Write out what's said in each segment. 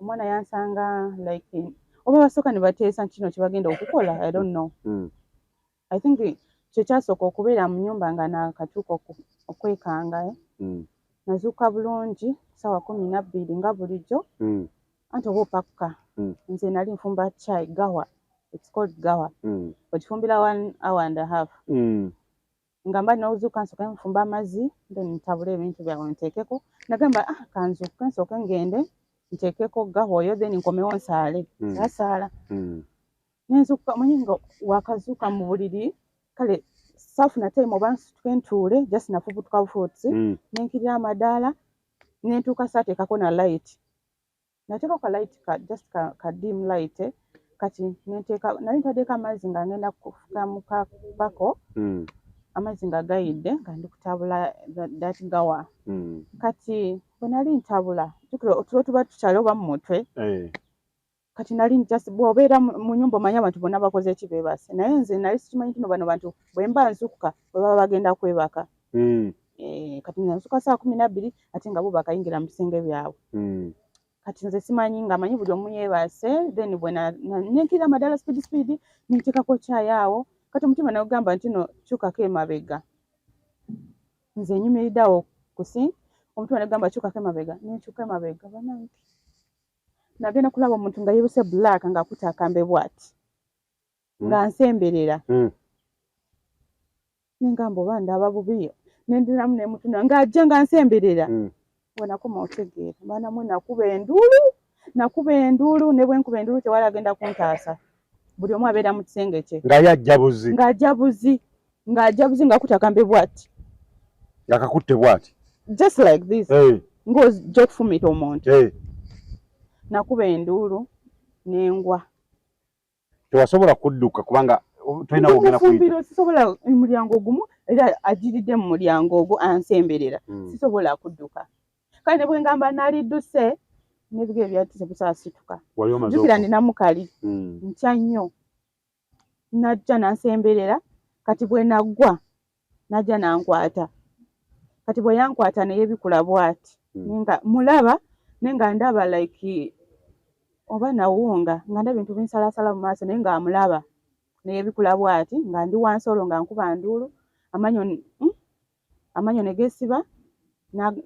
Omwana yansanga like oba basooka ne bateesa nti kino kyebagenda okukola, I don't know. I think kyekyasooka okubeera mu nnyumba nga nakatuuka okwekanga, eh. Nazuuka bulungi ssaawa 12 nga bulijjo. Anti oba opakka. Nze nali nfumba chai gawa, it's called gawa. Ogifumbira one hour and a half. Nga mba n'ozuuka nsooke nfumbe amazzi, then ntabule ebintu byange nteekeko. Nagamba, ah, kanzuukuke nsooke ngende nteekeko gawa oyo, then nkomewo nsaale. Saasaala. Nenzuukuka, omanyi nga wakazuuka mu buliri, kale saafuna time oba nsituke ntuule, just nafubutuka bufubutusi. Nenkirira amadaala, nentuuka saateekako na light. Nateekako ka light ka just ka dim light, eh. Kati nenteeka, nali ntaddeko amazzi nga ngenda kufuka mu kapako. Amazzi nga gayidde nga ndi kutabula that gawa. Kati bwe nali ntabula, jjukira otulo tuba tukyali oba mu mutwe. Kati nali just bw'obeera mu nnyumba omanyi abantu bonna bakoze ki, beebase. Naye nze nali sikimanyi nti no bano bantu bwe mba nzuukuka bwe baba bagenda kwebaka. Eh, kati nzuuka ssaawa 12 ate nga bo bakayingira mu bisenge byabwe. Kati nze simanyi nga manyi buli omu yeebase, then bwe nenkirira amadaala speed speed nenteekako caayi awo. Kati omutima ne gugamba nti no kyukako emabega. Nze nyimiridde awo ku sink, omutima ne gugamba kyukako emabega, nenkyuka emabega bannange. Nagenda kulaba omuntu nga yeebuse black ng'akutte akambe bw'ati. Nga nsemberera. Ne ngamba oba ndaba bubi, ne ndiramu ne mutunula ng'ajja nga nsemberera. Bwe nakoma otegeera, baana mmwe nakuba enduulu, nakuba enduulu ne bwe nkuba enduulu tewali agenda kuntaasa. Buli omu abeera mu kisenge kye. Nga yajja buzi. Ng'ajja buzi, ng'ajja buzi ng'akutte akambe bw'ati. Ng'akakutte bw'ati. Just like this. Hey. Ng'ojja okufumita omuntu. Hey. Nakuba enduulu ne ngwa. Tewasobola kudduka kubanga tolina w'ogenda kuyita. Sisobola, mulyango gumu era agiridde mu mulyango ogwo ansemberera. Sisobola kudduka. Kale ne bwe ngamba nalidduse n'ebigere byali tebisaasituka. Jjukira nina mukali. Ntya nnyo. Najja n'ansemberera, kati bwe naggwa n'ajja n'ankwata. Kati bwe yankwata ne yeebikula bw'ati. Nga mulaba naye nga ndaba like oba nawunga nga ndaba ebintu binsalaasala mu maaso naye ng'amulaba. Ne yeebikula bw'ati nga ndi wansi olwo nga nkuba nduulu, amannyo ne geesiba.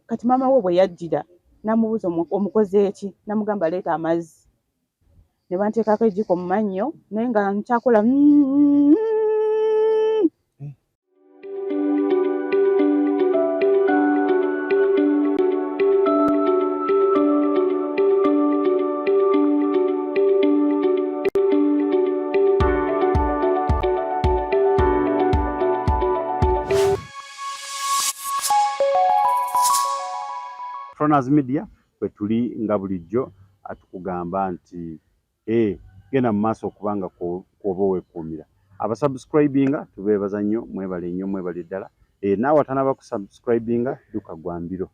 Kati maama we bwe yajjira n'amubuuza omukoze ki, n'amugamba leeta amazzi. Ne banteekako ejjiko mu mannyo naye nga nkyakola. Fronas Media kwe tuli nga bulijjo atukugamba nti genda mu maaso okubanga kw'oba weekuumira. Abasubscribinga tubeebaza nnyo, mwebale nnyo, mwebale ddala. Naawe atanaba kusubscribinga dduka gwa mbiro.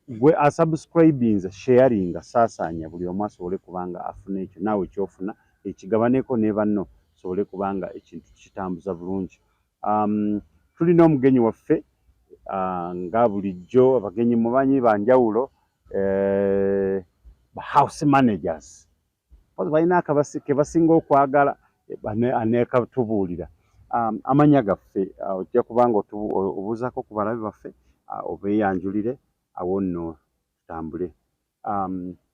Gwe asubscribinze sharinga, saasaanya buli omu asobole kubanga afuna ekyo naawe ky'ofuna, ekigabaneko ne banno osobole kubanga ekintu kitambuza bulungi. Tulina omugenyi waffe nga bulijjo abagenyi mumanyi ba njawulo, ba house managers. Balina ke basinga okwagala aneekatubuulira. Amannya gaffe ojja kubanga obuuzaako ku balabe baffe obeeyanjulire awo nno tutambule.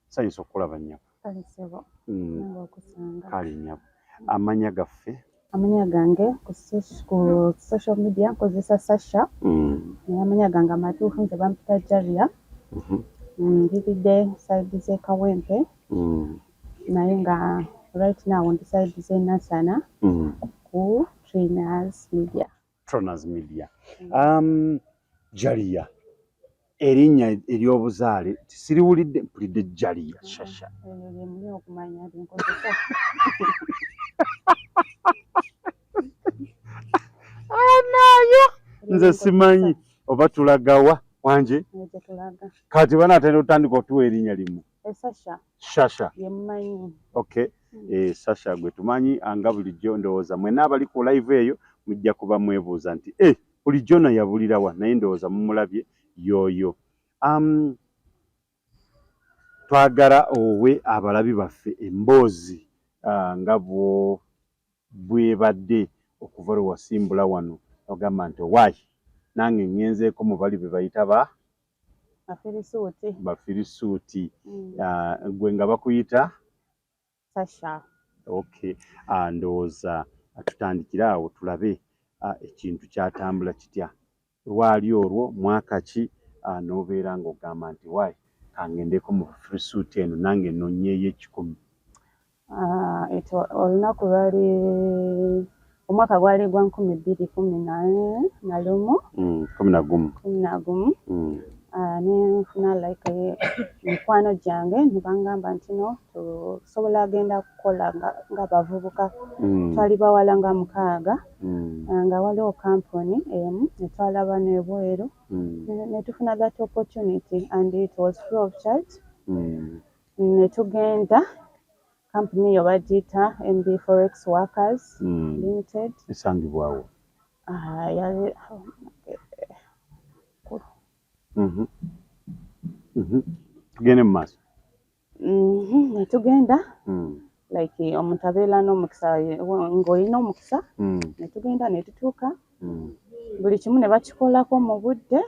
Nsanyuse okukulaba nnyabo. Kale ssebo, nange okusanga. Kale nnyabo. Amannya gaffe? Amannya gange ku social media nkozesa Sasha. Naye amannya gange amatuufu nze bampita Jalia. Nviiridde side z'e Kawempe. Naye nga right now ndi side z'e Nansana ku Trainers Media. Trainers Media. Jalia, erinnya ery'obuzaale siriwulidde, mpulidde Jalia Shasha. Eryo lye mulina okumanya lye nkozesa. Anaayo nze simanyi oba tulagawa wanje. Gye tulaga. Kati banaatera otandika otuwa erinnya limu. Sasha. Shasha. Ye mumanyi. Okay. Sasha gwe tumanyi nga bulijjo ndowooza mwenna abali ku live eyo mujja kuba mwebuuza nti bulijjo ono yabulirawa, naye ndowooza mumulabye y'oyo. Twagala owe abalabi baffe emboozi nga bwebadde okuva lwe wasimbula wano, ogamba nti owaayi nange ŋŋenzeeko mu bali be bayita ba Bafirisuuti. Bafirisuuti. Gwe nga bakuyita? Sasha. Okay, ndowooza tutandikire awo tulabe ekintu kyatambula kitya. Lwali olwo mwaka ki n'obeera ng'ogamba nti waayi kangendeko mu bafirisuuti eno nange nnoonyeeyo 100? Olunaku lwali, omwaka gwali gwa 2011. 11. 11. Nenfuna like mikwano gyange ne bangamba nti no tusobola agenda kukola nga bavubuka. Twali bawala nga 6, nga waliwo kampuni emu netwalaba n'ebweru, ne tufuna that opportunity and it was free of charge. Ne tugenda kampuni eyo bagiyita MB Forex Workers Limited. Esangibwawo? Yali Tugende mu maaso. Ne tugenda, like omuntu abeera n'omukisa, ng'olina omukisa, ne tugenda ne tutuuka, buli kimu ne bakikolako mu budde.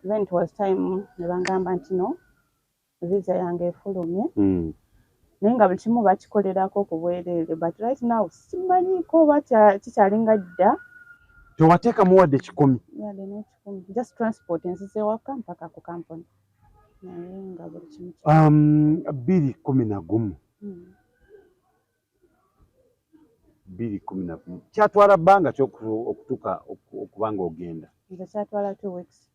Then it was time ne bangamba nti no visa yange efulumye, naye nga buli kimu bakikolerako ku bwereere, but right now simanyiiko oba kikyalinga dda. Tewateekamu wadde 100? Yadde n'ekikumi, just transport nzize waka mpaka ku kampuni, naye nga buli kimu 2011. 2011 kyatwala bbanga ki okutuuka okuba nga ogenda? Nze kyatwala 2 weeks.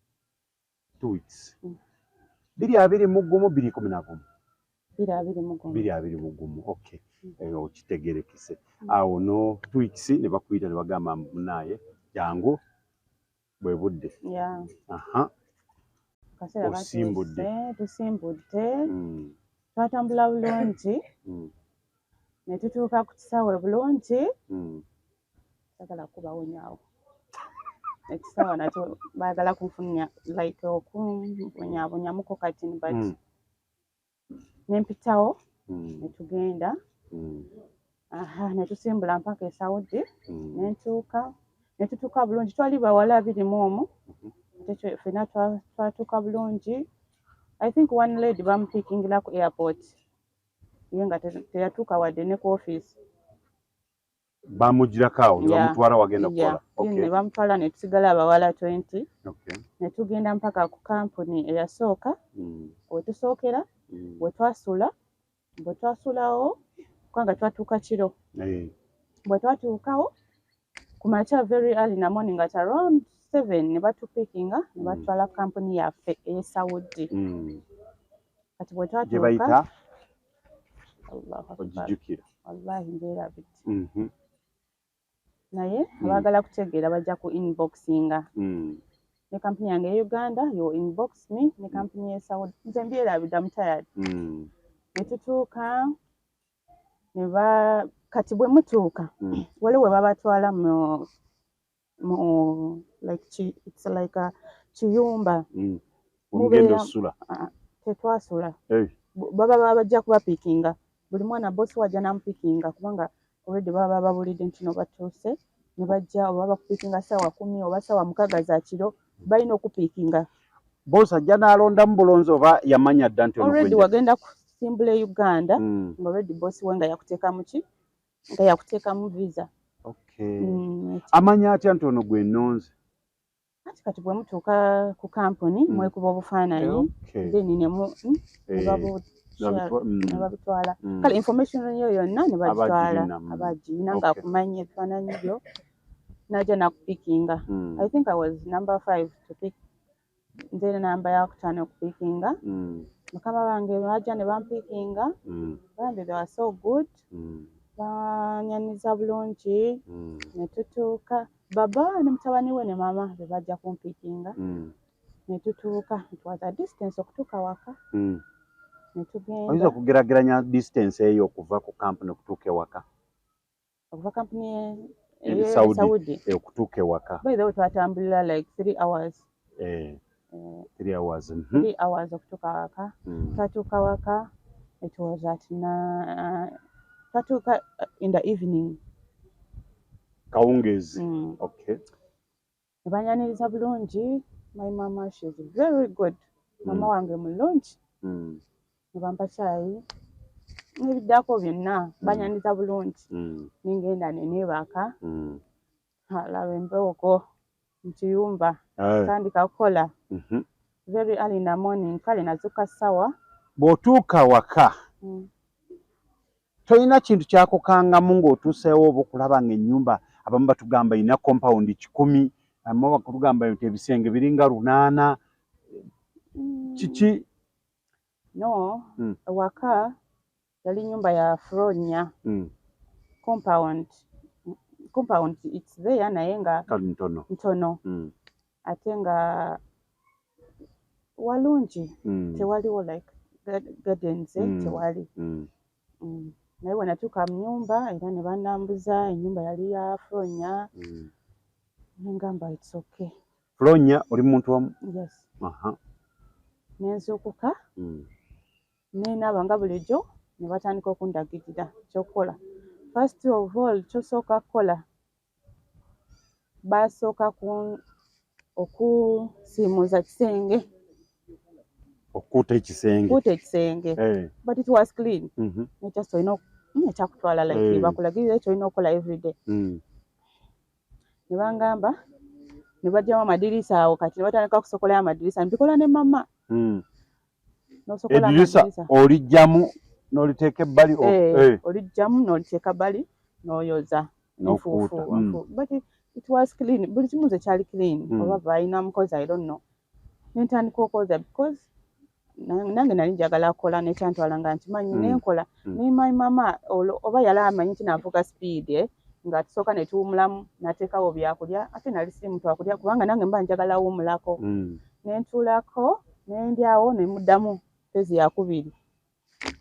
2 weeks? 2021, 2011? 2021. 2021, okay. Okitegerekese awo no 2 weeks ne bakuyita ne bagamba munaaye jangu bwe budde. Yeah. Aha. Kaseera Osimbudde. katuuse, tusimbudde, twatambula bulungi, ne tutuuka ku kisaawe bulungi. Sagala kubawonyaawo, ekisaawe nakyo baagala kunfunya like okumbonyaabonyamuko kati, but nempitawo, ne tugenda. Aha, ne tusimbula mpaka e Saudi. Nentuuka, ne tutuuka bulungi, twali bawala 21. Ate ffenna twatuuka bulungi. I think one lady bamupikingira ku airport, ye nga teyatuuka wadde ne ku office. Bamugirako awo ne bamutwala wagenda kukola? Then ne bamutwala, ne tusigala abawala 20. Ne tugenda mpaka ku kampuni eyasooka wetusookera, we twasula. Bwe twasulawo, kubanga twatuuka kiro, bwe twatuukawo ku makya, very early in the morning at around 7, ne batupikinga ne batwala kampuni yaffe ey'e Saudi. Kati bwe Gye twatuuka, bayita? Allahu Akbar. Ogijjukira? Wallahi mbeerabidde. Naye abaagala kutegeera bajja ku inboxinga. Ne kampuni yange e Uganda, you inbox me, ne kampuni y'e Saudi. Nze mbyerabidde, I'm tired. Ne tutuuka ne ba kati bwe mutuuka, waliwo we babatwala mu like it's like a kiyumba. Omugenda Mubeera- osula? Ah, tetwasula. Eh. Baba bajja kubapikinga, buli mwana bosi wajja namupikinga, kubanga already baba babulidde nti no batuuse, ne bajja oba bakupikinga ssaawa 10 oba ssaawa 6 za kiro, balina okupikinga. Bosi ajja n'alondamu bulonzi oba yamanya dda nti ono Already wagenda kusimbula e Uganda, nga already bosi we nga yakuteekamu ki, nga yakuteekamu visa. Okay. Amanya atya nti ono gwe nnonze? Anti kati bwe mutuuka ku kampuni, mwekuba obufaananyi, then ne ne babitwala. Kale information yo yonna ne bagitwala. Abagirina. Abagirina ng'akumanya ebifaananyi byo, n'ajja nakupikinga. I think I was number five to pick, nze namba yakutaano okupikinga. Mukama bange bajja ne bampikinga. Bambi, they were so good. Banyaniza bulungi. Ne tutuuka, baba ne mutabani we ne maama be bajja kumpikinga. Ne tutuuka, it was a distance okutuuka waka. Ne tugenda. Oyinza okugeraageranya distance eyo okuva ku kampuni okutuuka ewaka? Okuva kampuni Eri eye Saudi. Saudi? Okutuuka ewaka. By the way, twatambulira like 3 hours. Eh. 3 hours. 3 hours okutuuka waka. Twatuuka waka, it was at na twatuuka in the evening. Kawungeezi. Okay. Ne banyaniriza bulungi. My mama, she's very good. Mama wange mulungi. Ne bampa kyayi n'ebiddako byonna, banyaniriza bulungi. Nengenda ne neebaka. Laba empewo mu kiyumba. Tandika kukola very early in the morning. Kale nazuuka ssawa Bw'otuuka waka, tolina kintu kyakukangamu ng'otuuseewo, oba okulaba ng'ennyumba, abamu batugamba erina compound 100, abamu bakutugamba nti ebisenge biringa 800. Kiki? No. Ewaka yali nyumba ya floor nnya. Compound it's there, naye nga kali ntono. Ntono. Ate nga walungi. Tewaliwo like gardens, eh, tewali. Naye bwe natuuka mu nyumba era ne banambuza, ennyumba yali ya floor nnya. Nengamba it's okay. Floor nnya, oli muntu wamu? Yes. Nenzuukuka, nenaaba nga bulijjo, ne batandika okundagirira kyokukola. First of all, kyosooka kukola, basooka okusiimuuza kisenge. Okukuuta ekisenge. Kuuta ekisenge. But it was clean. Just olina ekyakutwala like bakulagirira kyolina okukola everyday. Ne bangamba ne baggyamu amadirisa awo, kati ne batandika kusokolayo amadirisa, mbikola ne mama. N'osokola Edirisa amadirisa. Oliggyamu n'oliteeka ebbali? Eh, oliggyamu n'oliteeka bbali n'oyoza N'okuuta. enfuufu. But it was clean, buli kimu nze kyali clean. Oba balina mukozi, I don't know. Nentandika okwoza because nange nali njagala kukola, nekyantwala nga nkimanyi. Nenkola. Ne my mama olwo oba yali amanyi nti navuga speed, eh, nga tusooka ne tuwumulamu, nateekawo byakulya, ate nali siri muntu wakulya kubanga nange mba njagala wummulako. Nentuulako nendyawo, ne muddamu phase yakubiri.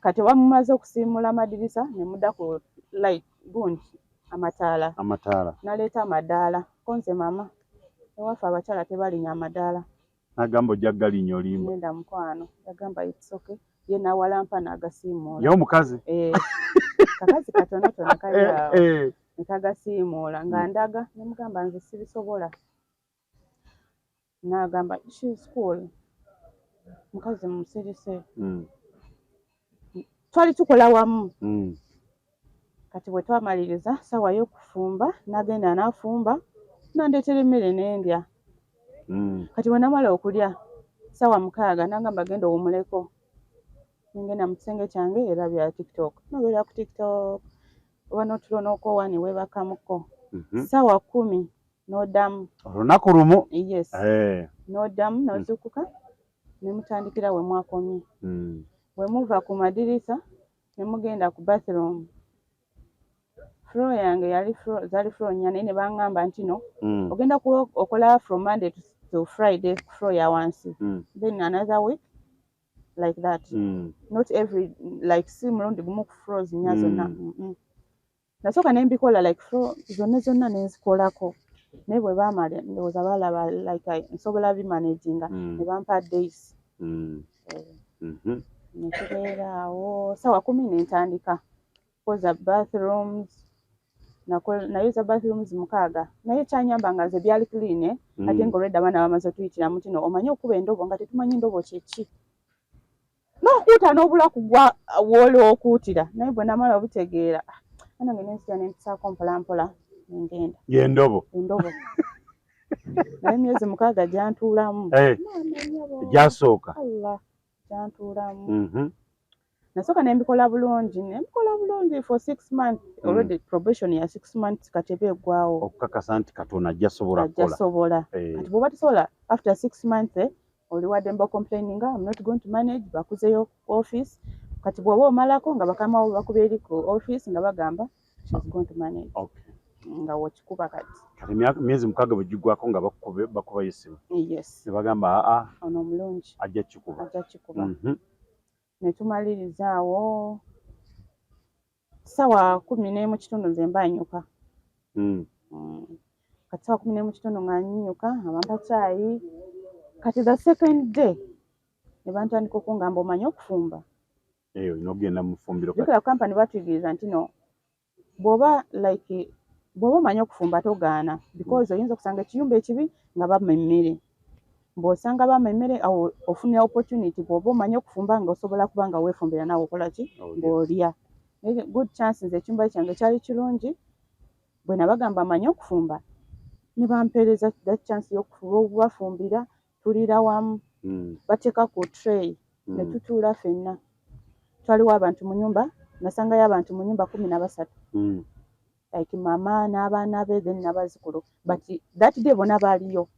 Kati oba mumaze okusiimula amadirisa, ne mudda ku light gundi, amataala. Amataala. Naleeta amadaala, ko nze mama ewaffe abakyala tebalinya amadaala. Nagamba ojja galinnya, olimba. Nenda mukwano, yagamba it's okay, ye nawalampa n'agasiimuula. Ye omukazi? Eh, kakazi katonotono kali awo. Nekagasiimuula nga ndaga, nemugamba nze sibisobola. N'agamba she's cool, mukazi musirise. Twali tukola wamu. Kati bwe twamaliriza, sawa y'okufumba, n'agenda n'afumba, nandeetera emmere nendya. Kati bwe namala okulya sawa 6, nagamba genda owummuleko. Nengenda mu kisenge kyange, era bya TikTok, nobeera ku TikTok oba n'otulo n'okoowa ne weebakamuko. Sawa 10 n'oddamu. Olunaku lumu? Yes. N'oddamu n'ozuukuka ne mutandikira we mwakomye. Bwe muva ku madirisa ne mugenda ku bathroom. Floor yange yali zaali floor nnya, naye ne baŋŋamba nti no, ogenda kuba okola from Monday to Friday floor ya wansi, then another week like that. Not every, like si mulundi gumu ku floors nnya zonna. Nasooka ne mbikola like floor zonna zonna ne nzikolako, naye bwe baamala ndowooza baalaba like nsobola bimanaginga, ne bampa days. Eh, ne tubeera awo, sawa 10 ne ntandika kwoza bathrooms. Nayoza bathrooms 6, naye kyanyamba nga nze byali clean, eh? Ate nga olwedda abaana bamaze otuyitiramu kino, omanyi okuba endobo nga tetumanyi ndobo kyeki, n'okuuta n'obula kugwa woola okuutira. Naye bwe namala obutegeera, ah, nange nenzija nempisaako mpola mpola nengenda. Yendobo. Endobo, naye emyezi 6 gyantuulamu. Maama nnyabo. Gyasooka. Allah, gyantuulamu. Nasooka nembikola bulungi, nembikola bulungi for 6 months. Already probation ya 6 months kati eba eggwawo. Okukakasa nti Katonda ajja sobola ajja kukola. Sobola. Kati bw'oba tosobola after 6 months, eh, oli waddembe complaininga, "I'm not going to manage," bakuzeyo ku office. Kati bw'oba omalako nga bakama bo bakuba eri ku office nga bagamba she's going to manage. Nga wokikuba kati. Kati emyezi 6 bwe giggwako nga bakubayo essimu, Yes. ne bagamba aa, ono omulungi ajja kikuba. Ajja kikuba. Ne tumaliriza awo sawa 11 kitundu, nze mba nyuka. Kati sawa 11 kitundu nga nnyuka, nga bampa caayi. Kati the second day ne bantandika okungamba, omanyi okufumba? Eyo olina okugenda mu fumbiro. Jjukira kampani batuyigiriza nti no bw'oba like bw'oba omanyi okufumba togaana, because oyinza okusanga ekiyumba ekibi nga bamma emmere. Bw'osanga bamma emmere, awo ofunira opportunity. Bw'oba omanyi okufumba nga osobola kuba nga weefumbira naawe okola ki, ng'olya. Good chance nze ekiyumba kyange kyali kirungi. Bwe nabagamba amanyi okufumba, ne bampeereza that chance y'okubafumbira, tuliira wamu. Bateeka ku tray ne tutuula ffenna. Twaliwo abantu mu nyumba, nasangayo abantu mu nyumba 13, like mama n'abaana be, then n'abazzukulu. But that day bonna baaliyo.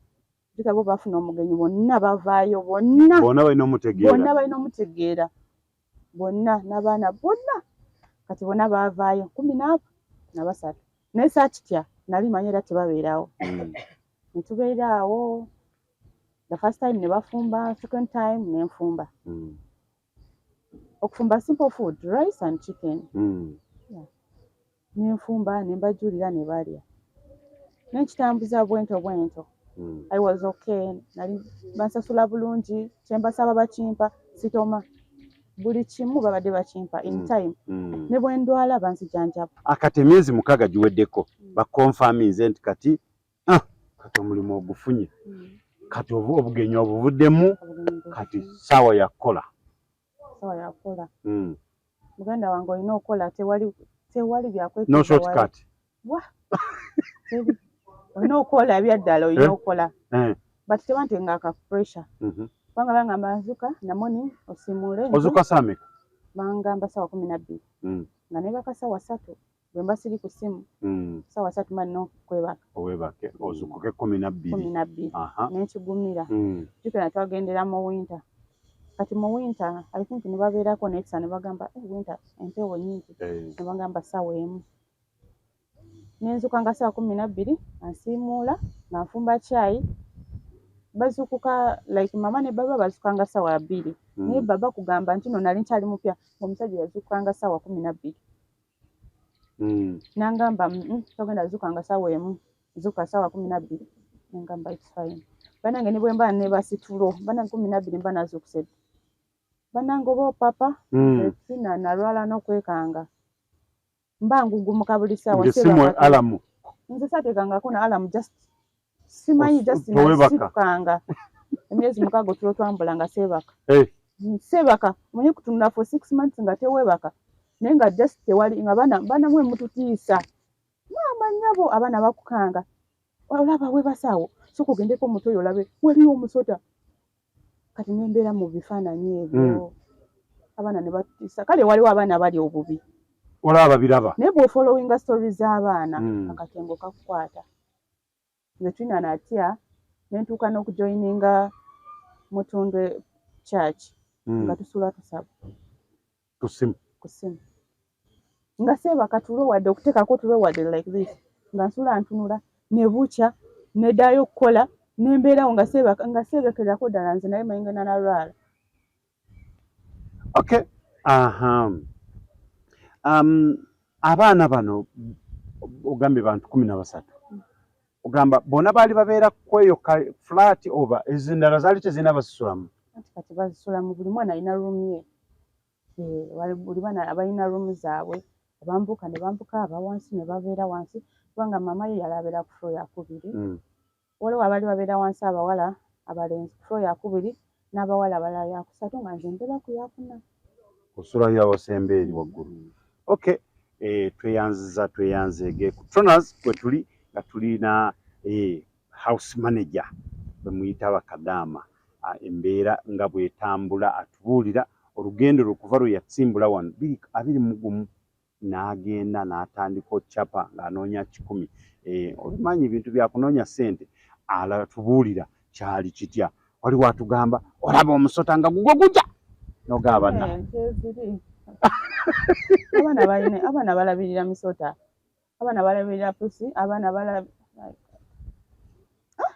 Jjukira bo bafuna omugenyi, bonna bavaayo bonna. Bonna balina omutegeera. Bonna balina omutegeera bonna, n'abaana bonna. Kati bonna baavaayo 13, naye saakitya, nali manyi era tebabeerawo. Ne tubeera awo, the first time ne bafumba, second time ne nfumba. Okufumba simple food, rice and chicken. Ne nfumba ne mbajulira ne balya, nenkitambuza bwento bwento. I was okay, nali bansasula bulungi, kyembasaba bakimpa, sitoma, buli kimu babadde bakimpa in time. Ne bwe ndwala banzijanjaba. Akati emyezi 6 giweddeko, bakonfaminze nti kati kati omulimu ogufunye, kati obugenyi obuvuddemu, kati saawa yakukola. Sawa yakukola. Muganda wange, olina okukola, tewali tewali byakwetunda. No shortcut. Wa teri, olina okukola ebyaddala, olina okukola. But tebantenga aka pressure, kubanga bangamba nzuka na morning osimuule. Ozuka saameka? Bangamba sawa 12, nga nebaka sawa 3 bwe mba siri ku ssimu. Sawa 3 mba nina okwebaka. Owebake ozukuke 12. 12. Nenkigumira. Jjukira twagendera mu winter. Kati mu winter I think ne babeerako nekisa ne bagamba, eh, winter empewo nyingi. Ne bagamba sawa 1. Nenzuka nga sawa 12, ansiimuula nga nfumba kyayi. Bazuukuka like mama ne baba bazuukanga sawa 2, naye baba kugamba nti no nali nkyali mupya, omusajja yazuukukanga sawa 12. Nangamba, togenda zuukanga sawa 1, zuuka sawa 12." Nengamba, "It's fine." Banange, ne bwe mba nebasitulo, banange, 12 mba nazuukuse dda. Banange, oba opapa. Tina nalwala n'okwekanga, mba ngugumuka buli ssaawa. Ng'essimu alarm. Nze saateekangako na alarm, just simanyi, just Towebaka. Nasitukanga. Emyezi 6 otulo twambula nga seebaka. Eh. Seebaka, omanyi kutunula for 6 months nga teweebaka, naye nga just tewali nga baana baana mwe mututiisa, maama nnyabo, abaana bakukanga, olaba weebasaawo, sooka ogendeko omuto oyo olabe waliwo omusota. Kati nembeera mu bifaananyi ebyo, abaana ne batutiisa. Kale waliwo abaana bali obubi. Olaba babiraba. Naye bw'ofollowinga stories z'abaana, akatengo kakukwata. Nze tulina natya ne ntuuka n'okujoininga Mutundwe Church, nga tusula tusaba. Ku ssimu. Ku ssimu, nga seebaka tulo wadde okuteekako tulo wadde like this, nga nsula ntunula ne bukya, neddayo okukola, nembeerawo nga seebaka, nga seebekererako ddala nze, naye manyi ngenda nalwala. Okay, aha, abaana bano ogambye bantu 13, ogamba bonna baali babeera kweyo flat oba ezindala zaali tezirina basisulamu? Anti kati bazisulamu, buli mwana alina room ye. Eh, buli baana abalina room zaabwe, abambuka ne bambuka, aba wansi ne babeera wansi, kubanga maama ye yali abeera ku floor yakubiri. Waliwo abaali babeera wansi, abawala, abalenzi ku floor yakubiri, n'abawala abalala yakusatu, nga nze mbeera ku yakuna. Osulayo awasemba eri waggulu. Okay, tweyanziza, tweyanzeege. Ku Tronas kwe tuli nga tulina house manager bwe muyita bakadaama. Embeera nga bw'etambula, atubuulira olugendo lwe kuva lwe yasimbula wano 2021 n'agenda n'atandika ocapa ng'anoonya 100. Obimanyi ebintu bya kunoonya ssente, alatubuulira kyali kitya. Waliwo atugamba olaba omusota nga gugwo gujja n'ogaba na Eh, kyeziri. Abaana balina, abaana balabirira misota, abaana balabirira pusi, abaana bala Ah!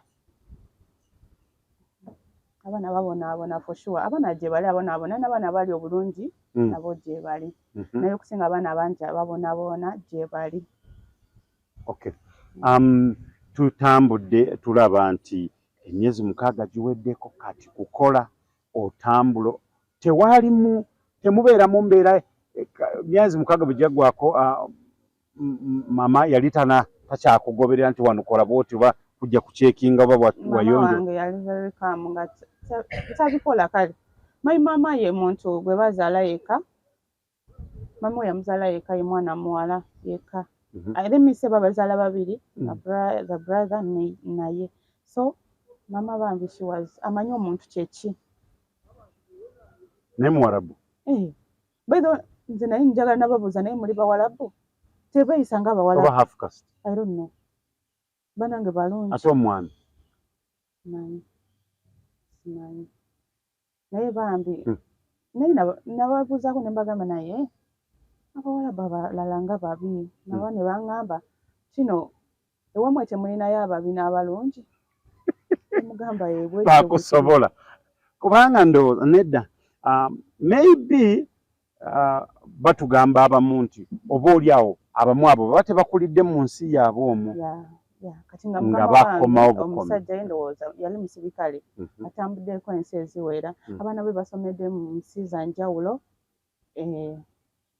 Abaana babonaabona for sure. Abaana gye bali abonaabona, n'abaana bali obulungi nabo gye bali, naye okusinga abaana bangi ababonaabona gye bali. Okay. Tutambudde tulaba nti Emyezi 6 giweddeko, kati kukola otambula, tewalimu temubeera mu mbeera. Myezi 6 bwe gyaggwako, mama yali tana takyakugoberera nti wano kola bwoti oba kujja kucheckinga oba Mama wayonjo? wange yali very calm nga tabikola. Kale my mama ye muntu gwe bazaala yekka. Mama we yamuzaala yekka, ye mwana muwala yekka. Let me say babazaala babiri, the brother naye. So mama bambi, she was amanyi omuntu kyeki. Naye muwarabu? Eh, by the way, nze naye njagala nababuuza, naye muli bawalabu? Tebeeyisa nga abawalabu. Oba half caste? I don't know, banange balungi. Ate omwami? Simanyi, simanyi, naye bambi naye nababuuzaako ne mbagamba, naye abawalabu abalala nga babi? Nabo ne baŋŋamba kino, ewamwe temulinayo ababi n'abalungi? Nemugamba yebwe. Bakusobola kubanga ndowooza nedda, maybe batugamba abamu nti oba oli awo abamu abo baba tebakulidde mu nsi yaabwe omwo. Kati nga Nga mukama bakomawo wange bukomi. Omusajja ye ndowooza yali musirikale, atambuddeko ensi eziwera, abaana be basomedde mu nsi za njawulo, eh.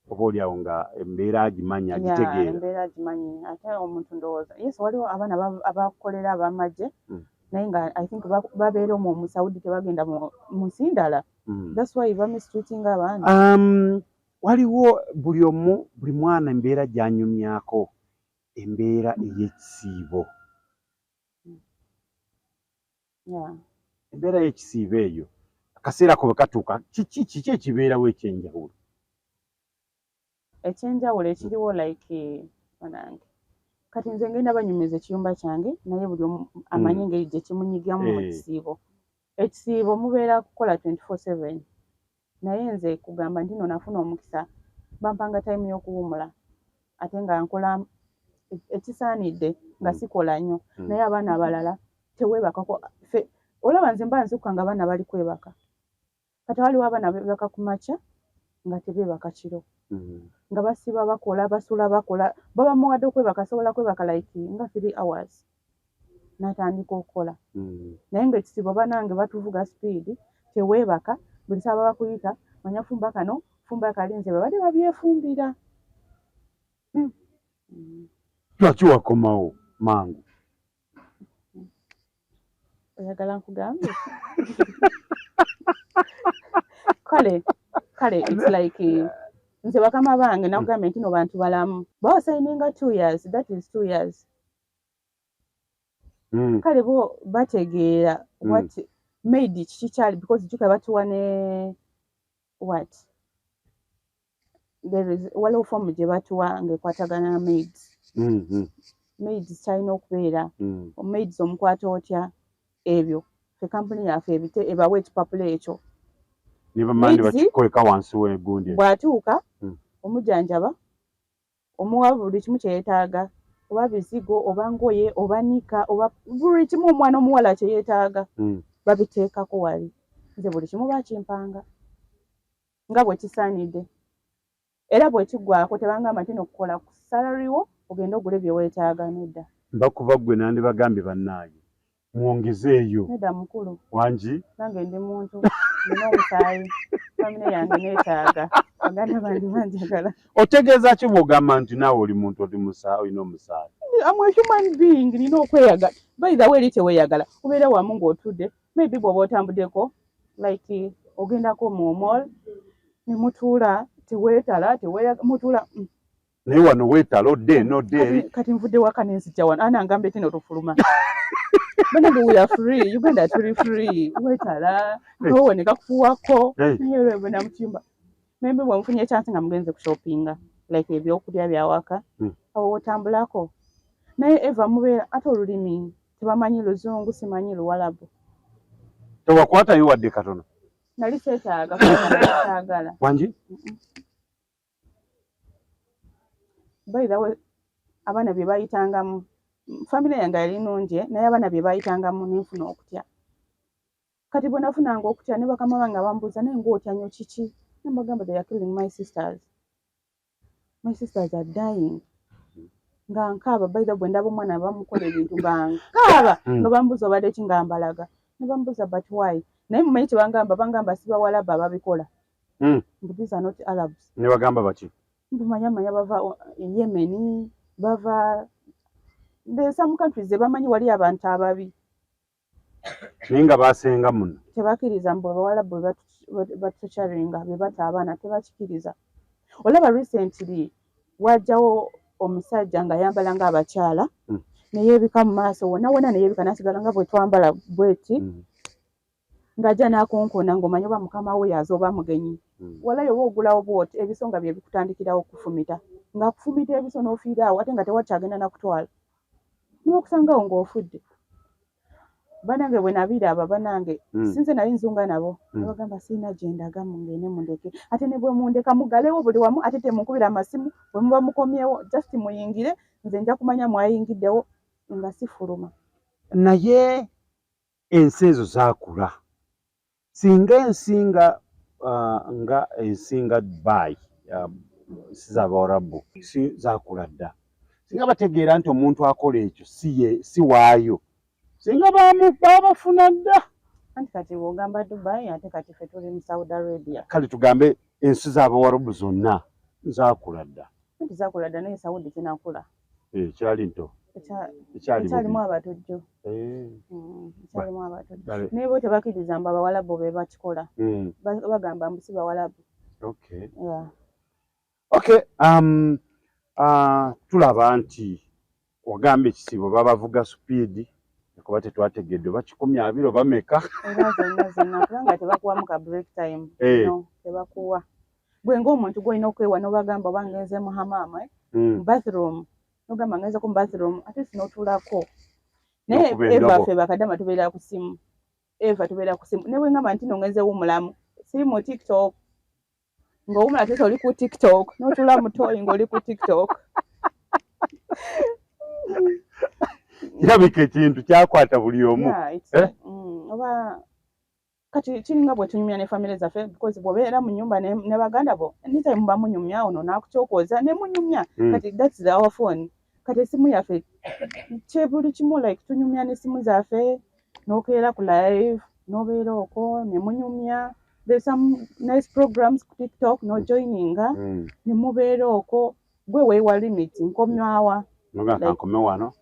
Oba oli awo nga embeera agimanyi, Ya, agitegeera. Embeera agimanyi. Ate omuntu ndowooza yes, waliwo abaana abakolera abamagye, naye nga I think babeera omwo mu Saudi, tebagenda mu nsi ndala. That's why bamistreatinga abaana. Waliwo buli omu, buli mwana embeera gy'anyumyako, embeera ey'ekisiibo. Embeera y'ekisiibo eyo, akaseera ko bwe katuuka, kiki kiki ekibeerawo ekyenjawulo? Ekyenjawulo ekiriwo, like banange, kati nze ngenda banyumiza ekiyumba kyange, naye buli omu amanyi engeri gye kimunyigamu mu kisiibo. Ekisiibo mubeera kukola 24/7, naye nze kugamba nti no nafuna omukisa, bampanga time y'okuwumula, ate nga nkola ekisaanidde nga sikola nnyo. Naye abaana abalala teweebakako. Ffe olaba nze mba nzukka nga abaana bali kwebaka. Kati waliwo abaana beebaka ku makya nga tebeebaka kiro, nga basiba bakola, basula bakola. Baba muwadde okwebaka, asobola kwebaka like nga 3 hours n'atandika okukola. Naye nga ekisibo banange batuvuga speed, teweebaka, buli saaba bakuyita, manya fumba kano, fumba kali. Nze babadde babyefumbira. Lwaki wakomawo mangu? Oyagala nkugambe? Kale kale, it's like nze bakama bange nakugambye nti no bantu balamu bawasayininga 2 years, that is 2 years. Kale bo bategeera what maid kiki kyali, because juka batuwa ne what, there is waliwo fomu gye batuwa ng'ekwatagana na maids. Maids kyalina okubeera, maids omukwata otya, ebyo fe kampuni yaffe ebite ebawa ekipapula ekyo. Ne bamandi Maids- bakikweka wansi w'egundi. Bw'atuuka, omujjanjaba, omuwa buli kimu kye yeetaaga, oba bizigo, oba ngoye, oba nika, oba buli kimu omwana omuwala kye yeetaaga, babiteekako wali. Nze buli kimu bakimpanga nga bwe kisaanidde, era bwe kiggwako tebangamba nti nokukola ku salary wo ogende ogule bye weetaaga, nedda. Mbakuba ggwe nandibagambye, bannaaye mwongezeeyo. Nedda mukulu. Wangi? Nange ndi muntu, nina omusaayi, famire yange neetaaga, baganda bange banjagala. Otegeeza ki bw'ogamba nti naawe oli muntu, oli olina omusaayi? I'm a human being, nina okweyagala. By the way, eri teweeyagala, obeera wamu ng'otudde, maybe bw'oba otambuddeko, like ogendako mu mall ne mutuula, teweetala, teweeyaga, mutuula. Naye wano weetala, odde eno, odde eri. Kati nvudde waka nenzijja wano, ana ngambye ti notufuluma. Banange, we are free, Uganda tuli free. Weetala, akawowo ne kakufuwako, naye olwebona mu kiyumba, maybe bwemufunye chance nga mugenze kushoppinga, like ebyokulya byawaka, awo wotambulako, naye eva mubeera ate olulimi tebamanyi Luzungu, simanyi Luwalabu. Tewakwatayo wadde katono? Nali seetaaga kubanga nali saagala. Wangi? By the way, abaana bye bayitangamu, famire yange yali nnungi, eh, naye abaana bye bayitangamu nenfuna okutya. Kati bwe nafunanga okutya, ne bakama bange bambuuza, naye ng'otya nnyo kiki? Ne mbagamba, they are killing my sisters, my sisters are dying. Nga nkaaba. By the way, bwe ndaba omwana bamukola ebintu nga nkaaba. Nga bambuuza, "Obadde ki?" Nga mbalaga ne bambuuza, "But why?" Naye mumanyi kye bangamba? Bangamba si bawalabu ababikola. Mbu these are not Arabs. Ne bagamba baki? Mbu manya bava Yemen, bava, there some countries ze bamanyi wali abantu ababi. Naye nga basenga muno. Tebakkiriza mbu abawalabu batorturinga, be bata abaana, tebakikiriza. Olaba recently wajjawo omusajja ng'ayambala ng'abakyala, neyeebika mu maaso wonna wonna, neyeebika n'asigala nga bwe twambala bweti, ng'ajja n'akonkona ng'omanyi oba mukama we yaza oba mugenyi. Walayo oba ogulawo bwoti, ebiso nga bye bikutandikirawo okufumita, ng'akufumita ebiso n'ofiira awo, ate nga tewakyagenda nakutwala, niwakusangawo ng'ofudde. Banange, bwe nabiraba, banange, sinze nali nzunga nabo. Nebagamba sirina gye ndaga, mungende mundeke, ate ne bwe mundeka mugalewo buli wamu, ate temunkubira amasimu. Bwe muba mukomyewo, just muyingire, nze nja kumanya mwayingiddewo nga sifuluma. Naye ensi ezo zaakula. Singa ensi nga nga ensi nga Dubai, si z'Abawarabu, si zaakula dda, singa bategeera nti omuntu akola ekyo si ye, si waayo, singa babafuna dda. Anti kati bw'ogamba Dubai, ate kati ffe tuli mu Saudi Arabia. Kale tugambe ensi z'Abawarabu zonna zaakula dda. Anti zaakula dda, naye Saudi tinakula. Ekyali nto. Ekyali ekyalimu bubi. Abatujju. Ekyalimu abatujju. Bale. Naye bo tebakkiriza mbu abawalabu be bakikola. Bagamba mbu si bawalabu. Yeah. Okay, tulaba nti wagamba ekisiibo babavuga speed, kuba tetwategedde oba 120 oba meka. Era zonna zonna, kubanga tebakuwamu ka break time. No, tebakuwa. Gwe ng'omuntu gwolina okwewa n'obagamba oba ngenze mu hamaama, eh? Mu bathroom, nogamba ngenzeko mu bathroom, ate sinotuulako, naye N'okuba eva endobo. Ffe bakadama tubeera ku simu, eva tubeera ku simu. Ne bwe ngamba nti no ngenze wumulamu, siri mu TikTok, ng'owumula tete oli ku TikTok, n'otuula mu toyi ng'oli ku TikTok. Kirabika ekintu kyakwata buli omu. Yeah, Eh? Oba kati kiringa bwe tunyumya ne family zaffe, because bw'obeera mu nyumba ne baganda bo, anytime muba munyumya, ono n'akukyokoza ne munyumya. Kati that's our phone. Kati esimu yaffe kye buli kimu, like tunyumya n'essimu zaffe, n'okeera ku live n'obeera okwo ne munyumya. There's some nice programs ku TikTok, n'ojoininga ne mubeera okwo. Gwe weewa limit, nkomywawa. Noga kankome wano,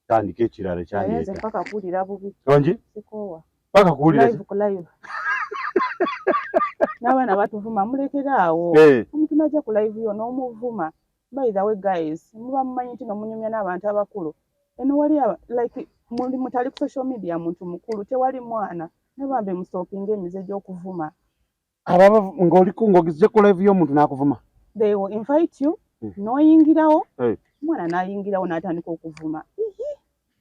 tandika ekirala. Naye nze Kyandeeta mpaka kuwulira bubi. Ongi Sikoowa. Paka kuwulira. Live ku live, n'abaana batuvuma, mulekere awo. Omuntu najja ku live yo n'omuvuma. By the way guys, muba mumanyi nti nomunyumya n'abantu abakulu eno wali like muli mutali ku social media, muntu mukulu, tewali mwana, ne bambe mustopinga emize gy'okuvuma. Aba ng'oliko ng'ogizze ku live y'omuntu n'akuvuma. They will invite you, n'oyingirawo. Omwana n'ayingirawo n'atandika okuvuma. Ihi,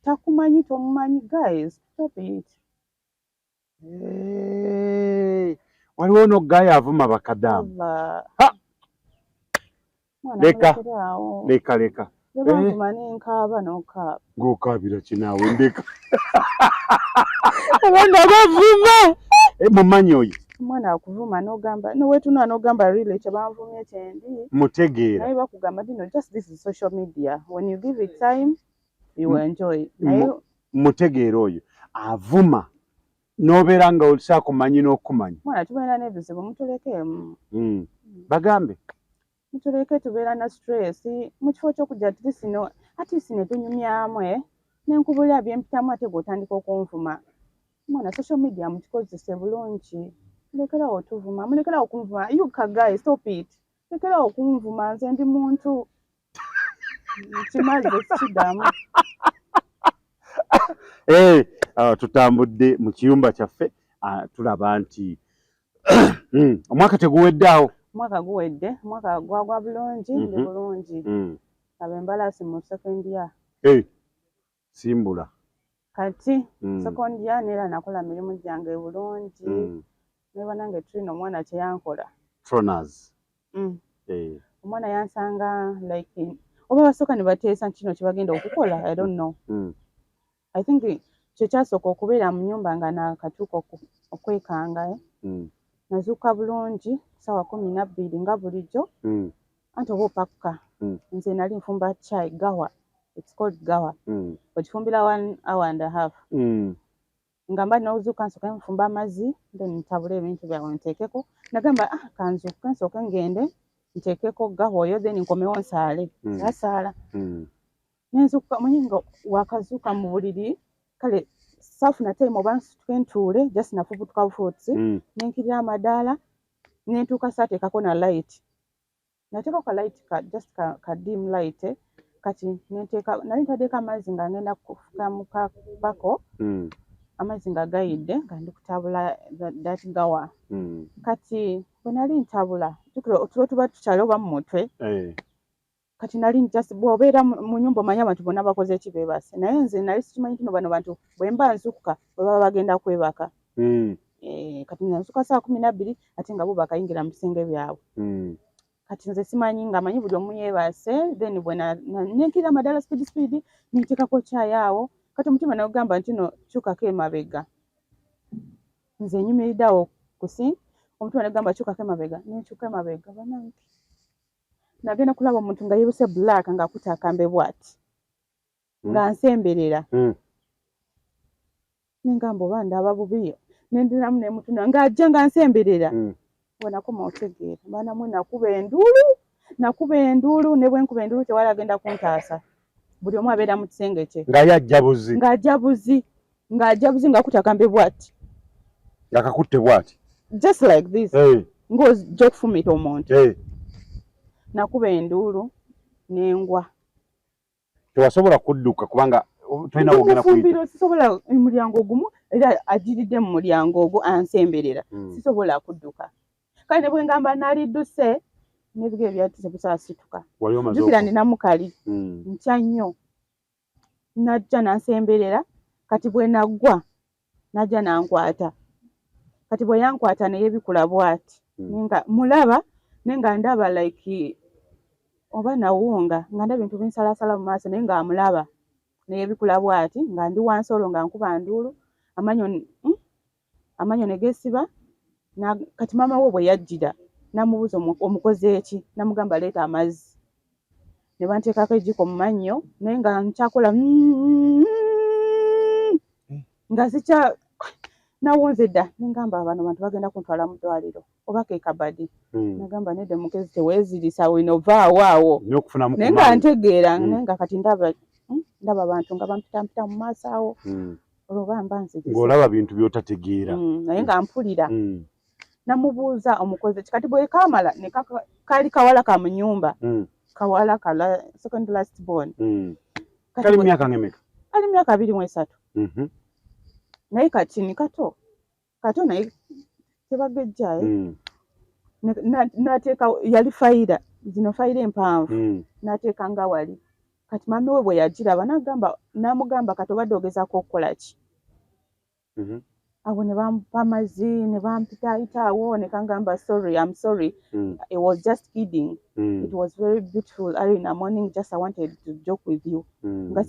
takumanyi, tomumanyi. Guys, stop it. Waliwo n'oggaayo avuma bakadaamu. Allah. Ha! Mwana, Leka. mulekere awo. Leka, leka. Ne banvuma n'enkaaba n'okaaba. Ng'okaabira kinaawe? Ndeka. Abaana bavuma. Eh, mumanyi oyo. Omwana akuvuma n'ogamba nowetunula n'ogamba, "Really, kyebanvumye kyendi?" Mutegeera. Naye bakugamba nti no, just this is social media, when you give it time you will enjoy. Naye Mutegeera oyo avuma n'obeera nga osaakumanyi n'okumanya. Mwana, tubeera n'ebizibu, mutulekeemu. Bagambe. Mutuleke, tubeera na stress. Mu kifo ky'okujja at least no, at least ne tunyumyamu, eh, nenkubulira byempitamu, ate gweotandika okunvuma. Mwana, social media mukikozese bulungi. Mulekerawo otuvuma, mulekerawo okunvuma. You ka guys, stop it. Lekerawo okunvuma, nze ndi muntu, kimaze kiddamu. Eh, tutambudde mu kiyumba kyaffe, tulaba nti omwaka teguwedde awo. Omwaka guwedde, omwaka gwagwa bulungi, ndi bulungi. Aba embalaasi mu second year. Hey, simbula. Kati second year neera nakola mirimu gyange bulungi. Ne banange, tulina omwana kyeyankola. Tronas. Omwana yansanga like oba basooka ne bateesa nti kino kyebagenda okukola, I don't know. I think kyekyasooka okubeera mu nnyumba nga nakatuuka okwekanga, eh. Nazuuka bulungi ssaawa 12 nga bulijjo. Anti oba opakuka. Nze nali nfumba chai gawa. It's called gawa. Okifumbira 1.5 hours. Nga mba nozuuka nsooke nfumba amazzi, then ntabule ebintu byawe nteekeko. Nagamba, ah, kanzuuke nsooke ngende nteekeko gawa oyo, then nkomewo nsaale. Sasaala. Nenzuukuka, manyi nga wakazuuka mu buliri, kale saafuna time oba nsituke ntuule, just nafubutuka bufuutsi. Nenkirira amadaala, nentuuka saateekako na light, nateekako ka light ka just ka dim light, eh. Kati nenteeka, nali ntaddeko amazzi nga ngenda kufuka mu kabako. Amazzi nga gayidde nga ndi kutabula that gawa. Kati bwe nali ntabula, jjukira otulo tuba tukyali oba mu mutwe. Kati nali just bw'obeera mu nyumba omanyi abantu bonna bakoze eki, beebase, naye nze nali sikimanyi nti no bano bantu bwe mba nzukuka bwe baba bagenda kwebaka. Eh, kati nzuuka saa 12 ate nga bo bakayingira mu bisenge byabwe. Kati nze simanyi nga manyi buli omu yeebase, then bwe nenkirira amadaala speed speed, nenteekako kyayi awo. Kati omutima nagugamba nti no kyukako emabega. Nze nyimiridde awo ku sink, omutima negamba kyukako emabega, nenkyuka emabega. Banange, nagenda kulaba omuntu nga yeebuse black ng'akutte akambe bw'ati nga nsemberera. Nengamba oba ndaba bubi, nendiramu nemutuna ng'ajja nga nsemberera. Wenakoma otegeera, baana mwe, nakuba enduulu, nakuba enduulu, ne bwe nkuba enduulu tewali agenda kuntaasa, buli omu abeera mu kisenge kye. Nga yajja buzi? Ng'ajja buzi, ng'ajja buzi ng'akutte akambe bw'ati. Nga kakutte bw'ati? Just like this. Hey. Ng'ojja okufumita omuntu. Hey. Nakuba enduulu nengwa. Tewasobola kudduka kubanga tolina wogenda kuyita? Mufumbiro, sisobola, mulyango gumu era agiridde mu mulyango ogwo ansemberera. Sisobola kudduka, kale ne bwe ngamba nalidduse n'ebigere byali tebisobola situka. Wali omaze Jjukira nina mukali. Ntya nnyo. Najja nansemberera, kati bwe naggwa najja nankwata. Kati bwe yankwata neyebikula bw'ati. Nga mulaba naye nga ndaba like oba nawunga, nga ndaba ebintu binsalasala mu maaso, naye nga amulaba neyebikula bw'ati nga ndi wansi, olwo nga nkuba nduulu, amanyo amanyo ne geesiba. Kati maama we bwe yajjira namubuuza, omukoze eki?" Namugamba, "Leeta amazzi." Ne banteekako ejjiko mu mannyo, naye nga nkyakola nga sikya nawunze dda. Nengamba bano bantu bagenda kuntwala mu ddwaliro oba ke kabadi. Nagamba, "Nedda mukezi, teweezirisa wino, vaawo awo." Nnyo okufunamu ku Naye nga maanyi. ntegeera. Naye nga kati ndaba, ndaba abantu nga bampitampita mu maaso awo. Olwo bamba nzigisa. Ng'olaba bintu by'otategeera. Naye nga mpulira. Namubuuza, "Omukoze ki?" Kati bwe kaamala ne kaali kawala ka mu nyumba. Kawala kala second last born. Kati Kali myaka ng'emeka? Kali myaka 23. Naye kati ni kato kato, naye tebagejja, eh? N'ateeka, yali fayira, zino fayira empanvu. N'ateeka nga wali. Kati mami we bwe yagiraba n'agamba, n'amugamba, "Kati obadde ogezaako okukola ki?" Awo ne bampa amazzi ne bampitaayita awo, ne kangamba, "Sorry, I'm sorry. I was just kidding. It was very beautiful early in the morning, just I wanted to joke with you." Nga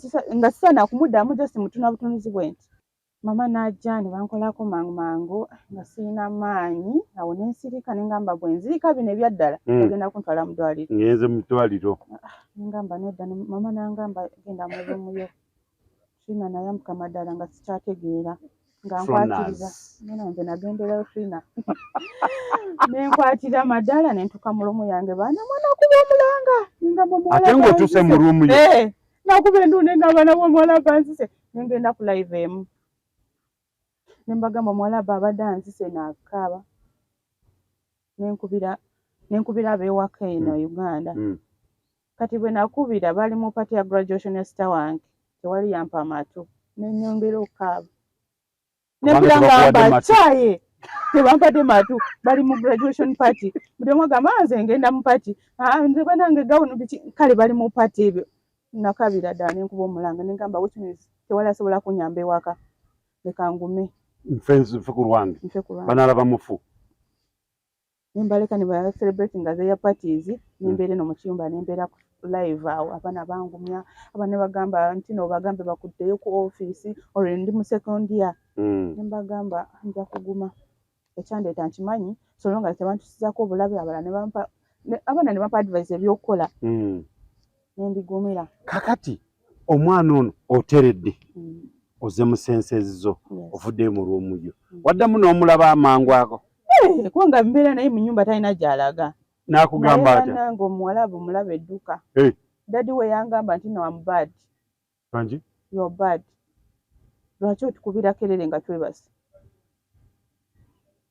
sisaana kumuddamu, just mutuna butunuzi bwe nti. Mama n'ajja ne bankolako mangu mangu nga sirina maanyi. Awo ne nsirika, ne ngamba bwe nzirika bino ebyaddala bagenda kuntwala mu ddwaliro. Ngenze mu ddwaliro. Ne ngamba nedda. Mama n'angamba, "Genda mu room yo." Trina nayambuka maddaala nga sikyategeera, nga nkwatiriza. Fronas. Nena nze nagenderayo Trina, ne nkwatira maddaala ne ntuuka mu room yange. Baana mwe, nakuba omulanga, ngamba omuwala Ate ng'otuuse mu banzise. room yo? Eh, nakuba enduulu ne ngamba nabo omuwala banzise. Ne ngenda ku live emu ne mbagamba omuwala abadde anzise, nakaaba. Nenkubira ab'ewaka eno Uganda. Kati bwe nakubira bali mu party ya graduation ya sister wange, tewali yampa amatu, nenyongera okukaaba. Kubanga Nempira tebakuwadde ngamba matu. Kyaye tebampadde matu, bali mu graduation party, buli omu agamba, "Ah, nze ngenda mu party. Ah, nze banange gawuno biki." Kale bali mu party ebyo. Nakabira ddala, nenkuba omulanga, nengamba, which means tewali asobola kunyamba ewaka, leka ngume. Nfe ku lwange. Nfe ku lwange. Banalaba mufu. Nembaleka ne ba celebrating their parties, nembeera eno mu kiyumba, nembeera ku live awo. Abaana bangumya, abaana bagamba nti no bagambe bakuddeyo ku office, olwo ndi mu second year. Nembagamba nja kuguma, ekyandeeta nkimanyi, so long as tebantusizaako obulabe. Abalala ne bampa abaana ne bampa advice ebyokukola, nembigumira. Kakati Omwana ono oteredde, oze mu senses zo, ovuddeyo mu room yo, waddamu n'omulaba amangu ago? Eh, kubanga mbeera naye mu nyumba, talina gy'alaga. N'akugamba atya? Nange omuwalabu mulaba edduka. Daddy we yangamba nti, "No, am bad." Kangi? "You're bad. Lwaki otukubira kerere nga twebase?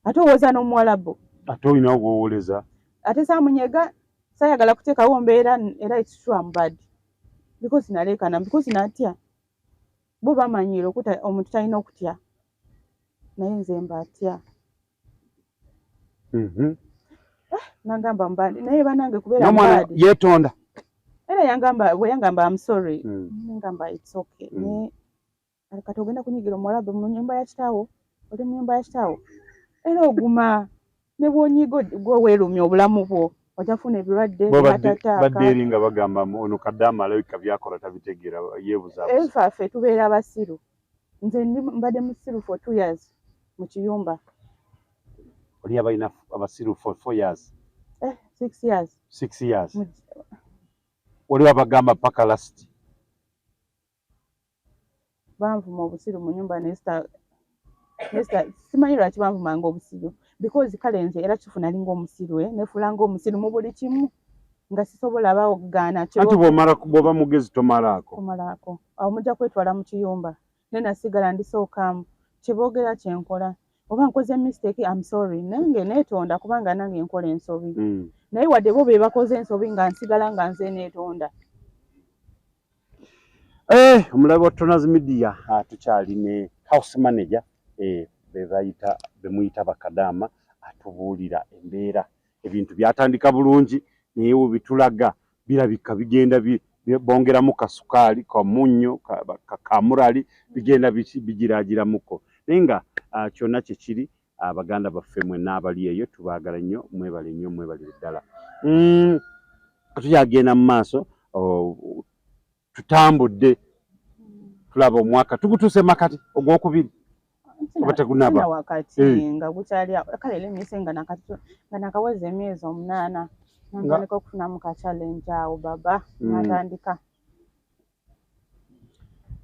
Ate owooza n'omuwalabu." Ate olina ogwowoleza. Ate saamunyega, saayagala kuteekawo mbeera. Era it's true, am bad because naleekana, because natya. Bo bamanyiire okuta omuntu talina okutya, naye nze mbatya. Nagamba mbad, naye banange kubeera N'omwana mbad. yeetonda? Era yangamba, bwe yangamba, "Am sorry," ngamba, "It's okay." Naye kati ogenda kunyigira omuwalabu mu nyumba ya kitaawo, oli mu nyumba ya kitaawo, era oguma ne bw'onyiga gwe weerumya obulamu bwo, ojja kufuna ebirwadde. Bo badde Batataaka. Badde eri nga bagamba ono kaddaama alabika byakola tabitegeera, yeebuzaabuza. Enfa ffe tubeera basiru. Nze ndi mbadde musiru for 2 years mu kiyumba. Oli abalina abasiru for 4 years? Eh, 6 years. 6 years. Waliwo abagamba paka last. Banvuma obusiru mu nyumba nesita simanyi lwaki banvumanga obusiru, because kale nze era kifu nali ng'omusiru, eh, nefuula ng'omusiru mu buli kimu nga sisobola bagaana. Anti bw'omala, bw'oba mugezi tomalaako. Kumalaako awo mujja kwetwala mu kiyumba, naye nasigala ndisookamu kyeboogera kyenkola. Oba nkoze mistake, am sorry, nange neetonda kubanga nange nkola ensobi. Naye wadde bo be bakoze ensobi, nga nsigala nga nze neetonda. Eh, omulabi wa Tonaz Media, tukyali ne house manager, be bayita bemuyita bakadaama. Atubuulira embeera, ebintu byatandika bulungi, naye we bitulaga birabika bigenda bongeramu kasukaali, kamunnyo, kamulali, bigenda bigiraagiramuko. Naye nga kyonna kyekiri, baganda baffe mwenna abali eyo tubaagala nnyo, mwebale nnyo, mwebalire ddala. Tukyagenda mu maaso, tutambudde, tulaba omwaka tugutuuse makati ogwokubiri oba tegunaba? Sina wakati. Nga gukyali awo. Kale lemise nga nga nakaweza emyezi 8, natandika okufunamu ka challenge awo baba. Natandika.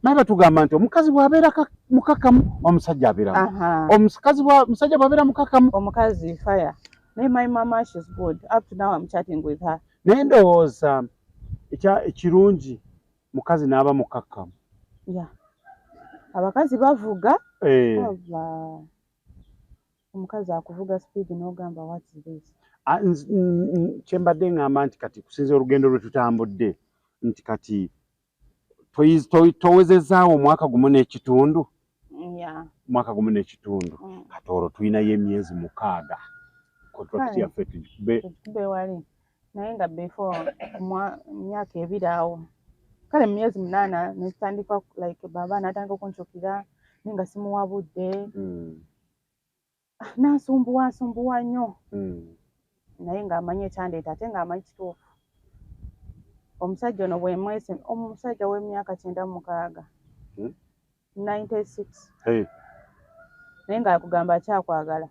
Naye batugamba nti omukazi bw'abeera mukakamu, omusajja abeera omukazi omusajja bw'abeera mukakamu, omukazi fire. Naye my mama, she's good. Up to now I'm chatting with her. Naye ndowooza ekirungi mukazi n'aba mukakamu. Yeah, abakazi bavuga. Aba omukazi akuvuga speed n'ogamba, "What is this?" Ah, kye mbadde ŋŋamba nti kati kusinza olugendo lwe tutambudde nti kati towezezaawo omwaka gumu n'ekitundu. Omwaka gumu n'ekitundu. Kati olwo tulinayo emyezi 6, contract Kale. yaffe tugikube. Tugikube wali, naye nga before myaka 2 awo, kale mu myezi 8 netutandika, like baba natandika okunkyukira, naye nga simuwa budde. Nansumbuwa, nsumbuwa nnyo. Naye ng'amanyi ekyandeeta, ate ng'amanyi kituufu. Omusajja ono bwemwese, omusajja w'emyaka 96, 96. Hey. Naye ng'akugamba akyakwagala.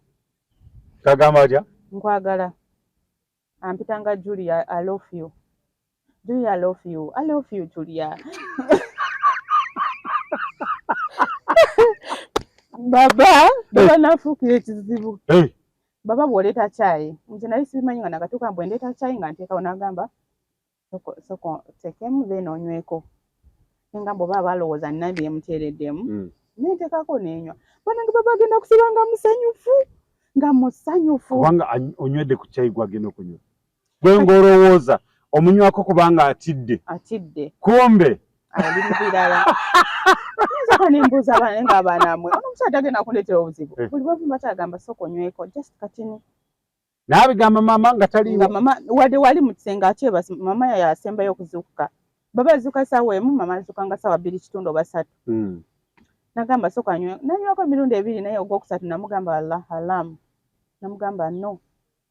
Kagamba atya? "Nkwagala." Ampitanga, "Julia, I love you. Julia, I love you. I love you, Julia." Baba, baba nafuukira ekizibu. Hey. Baba bw'oleeta caayi, nze nali sibimanyi, nga nakatuuka, mbwe ndeeta caayi nga nteekawo, n'agamba, "Soko soko oteekemu then onyweko." Nengamba oba aba alowooza nina bye muteereddemu. Nenteekako nenywa. Banange, baba agenda kusiba nga musanyufu, nga musanyufu. Kubanga onywedde ku caayi gwagenda okunywa, gwe ng'olowooza omunywako kubanga atidde. Atidde. Kumbe ali mu birala. Nsooka nembuuza abaana nga abaana mmwe, ono omusajja agenda kundeetera obuzibu? Buli bwevumba kyagamba, "Sooka onyweko just katini." N'abigamba maama nga taliiwo? Nga mama wadde wali mu kisenge akyebase, mama yasembayo okuzuukuka. Baba azuuka ssaawa 1, mama azuuka nga ssaawa 2 kitundu oba 3. Nagamba, "Sooka nywe." Nanywako emirundi ebiri, naye ogwokusatu namugamba, "Allah haram." Namugamba, "No,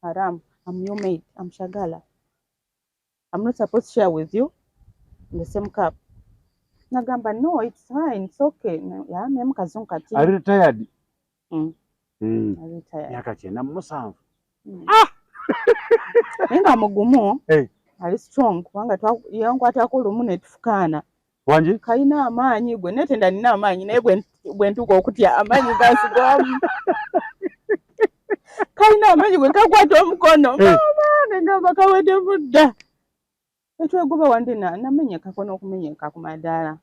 haram. I'm your maid, I'm shagala, I'm not supposed to share with you in the same cup." Nagamba, "No, it's fine, it's okay." Yamyemu kazungu kati. Ali retired? Mm. Ali retired. Myaka 97. Naye nga mugumu. Hey. Ali strong kubanga yankwatako lumu ne tufukaana. Wangi? Kalina amaanyi gwe netenda nina amaanyi, naye bwe ntuuka okutya amaanyi gansigwamu. Kalina amaanyi gwe, kakwata omukono. Eh. Maama, negamba kawedde mudda. Etwegoba wandi namenyekako n'okumenyeka ku madaala.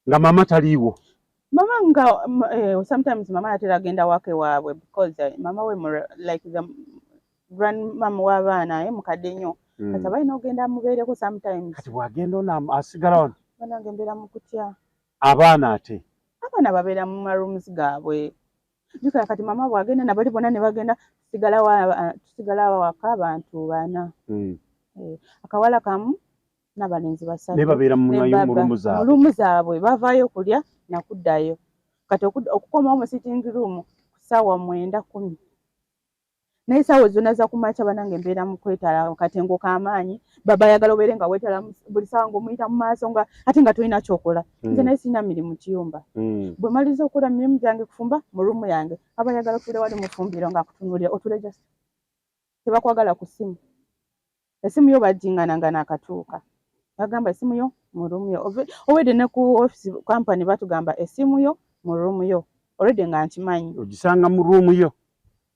Nga maama taliiwo? Mama nga sometimes mama atera agenda wake waabwe because mama we like the grandmama w'abaana, mukadde nnyo. Kati abalina ogenda amubeereko sometimes. Kati bw'agenda ono asigala wano? Banange, mbeera mu kutya. Abaana ate? Abaana babeera mu marooms gaabwe. Jjukira kati mama bw'agenda nabali bonna ne bagenda, tusigala waka abantu bana. Akawala kamu n'abalenzi basatu. Naye babeera mu Ne mu baba. room Mu zaabwe? room zaabwe. Bavaayo kulya nakuddayo. Kati okukomawo mu sitting room ku ssaawa 9, 10, naye essaawa zonna za kumakya, banange, mbeera mu kwetala katengo k'amaanyi. Baba ayagala obeere nga weetala buli ssaawa ng'omuyita mu maaso, nga ate nga tolina kyokola. Nze naye sirina mirimu kiyumba. Bwe maliriza okukola mirimu gyange, kufumba mu room yange, aba ayagala otuule wali mu ffumbiro ng'akutunuulira, otule just. Tebakwagala ku ssimu. Essimu yo bagingana nga naakatuuka, bagamba essimu yo mu room yo. Already ne ku office company batugamba essimu yo mu room yo, already nga nkimanyi. Ogisanga mu room yo?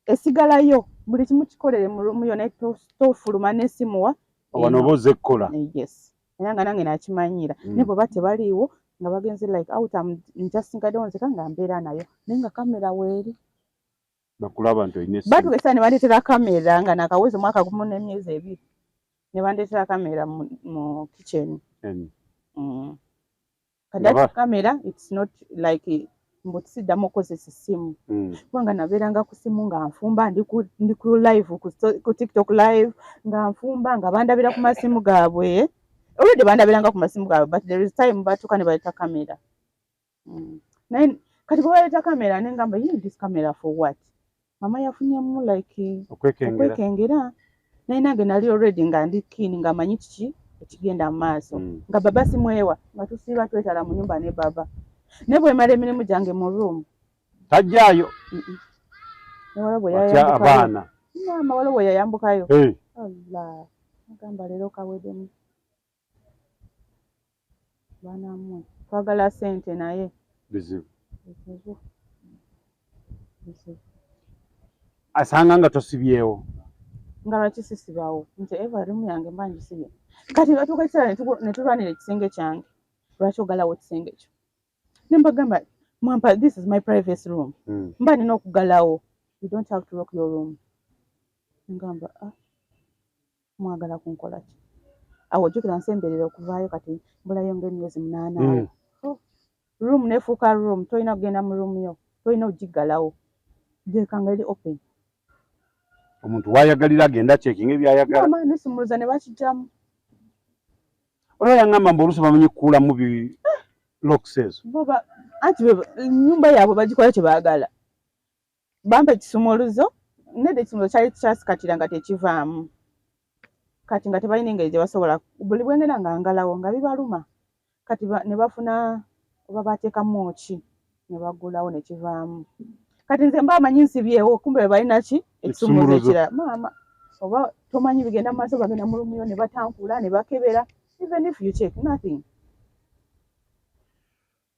Esigalayo, buli kimu kikolere mu room yo, naye tofuluma n'essimu wa Wano oba ozze kukola. Yes, era nga nange nakimanyira. Naye bwe ba tebaliiwo, nga bagenze like out, njasingaddewo nzeka nga mbeera nayo, naye nga kamera weeri. Bakulaba nti olina essimu. Batuuka ekiseera ne bandeetera kamera nga nakaweza omwaka gumu n'emyezi 2, ne bandeetera kamera mu kitchen. Kati Nga that camera, it's not like mbu siddamu okukozesa essimu, kubanga nabeeranga ku ssimu nga nfumba, ndi ku live ku TikTok live nga nfumba, nga bandabira ku masimu gaabwe. Already bandabiranga ku masimu gaabwe, but there is time batuuka ne baleeta kamera. Naye kati bwe baleeta kamera ne ngamba, "You need this camera for what?" Mama yafunyemu like okwekengera. Okwekengera. Naye nange nali already nga ndi keen, nga manyi kiki ekigenda mu maaso. Nga baba simwewa, nga tusiiba twetala mu nyumba ne baba, naye bwemala emirimu gyange mu room. Tajjaayo? Newala bwe Watya yayambukayo. abaana? Maama waliwo bwe yayambukayo. Eh, Allah, agamba leero kaweddemu. Baana mmwe, twagala ssente naye bizibu. Bizibu, bizibu. Asanga nga tosibyewo? Nga lwaki sisibawo? Nze eva room yange mba ngisibye. Kati batuuka ekiseera ne tulwanira ekisenge kyange. Lwaki ogalawo ekisenge kyo? Ne mbagamba, mwampa, this is my private room. Mba nina okugalawo. You don't have to lock your room. Ngamba, ah, mwagala kunkola ki? Awo ojjukira nsemberera okuvaayo, kati mbulayo ng'emyezi 8 awo. Oh, room nefuuka room, tolina kugenda mu room yo, tolina ogiggalawo, girekanga eri open. Omuntu wayagalira agenda checkinga ebyayagala. Maama, nesumuluza ne bakijjamu. Olaba yaŋŋamba mbu oluusi bamanyi kukuulamu bi locks ezo. Bo anti ennyumba yaabwe bagikola kye baagala. Bampa ekisumuluzo, nedda, ekisumuluzo kyali kyasikatira nga tekivaamu. Kati nga tebalina engeri gye basobola, buli bwengenda nga ngalawo nga bibaluma. Kati ne bafuna oba bateekamu ki, ne baggulawo ne kivaamu. Kati nze mba amanyi nsibyewo, kumbe be balina ki? Ekisumuluzo. Ekisumuluzo. Ekirala. Maama, oba tomanyi bigenda mu maaso, bagenda mu room yo ne batankula ne bakebera. Even if you check, nothing.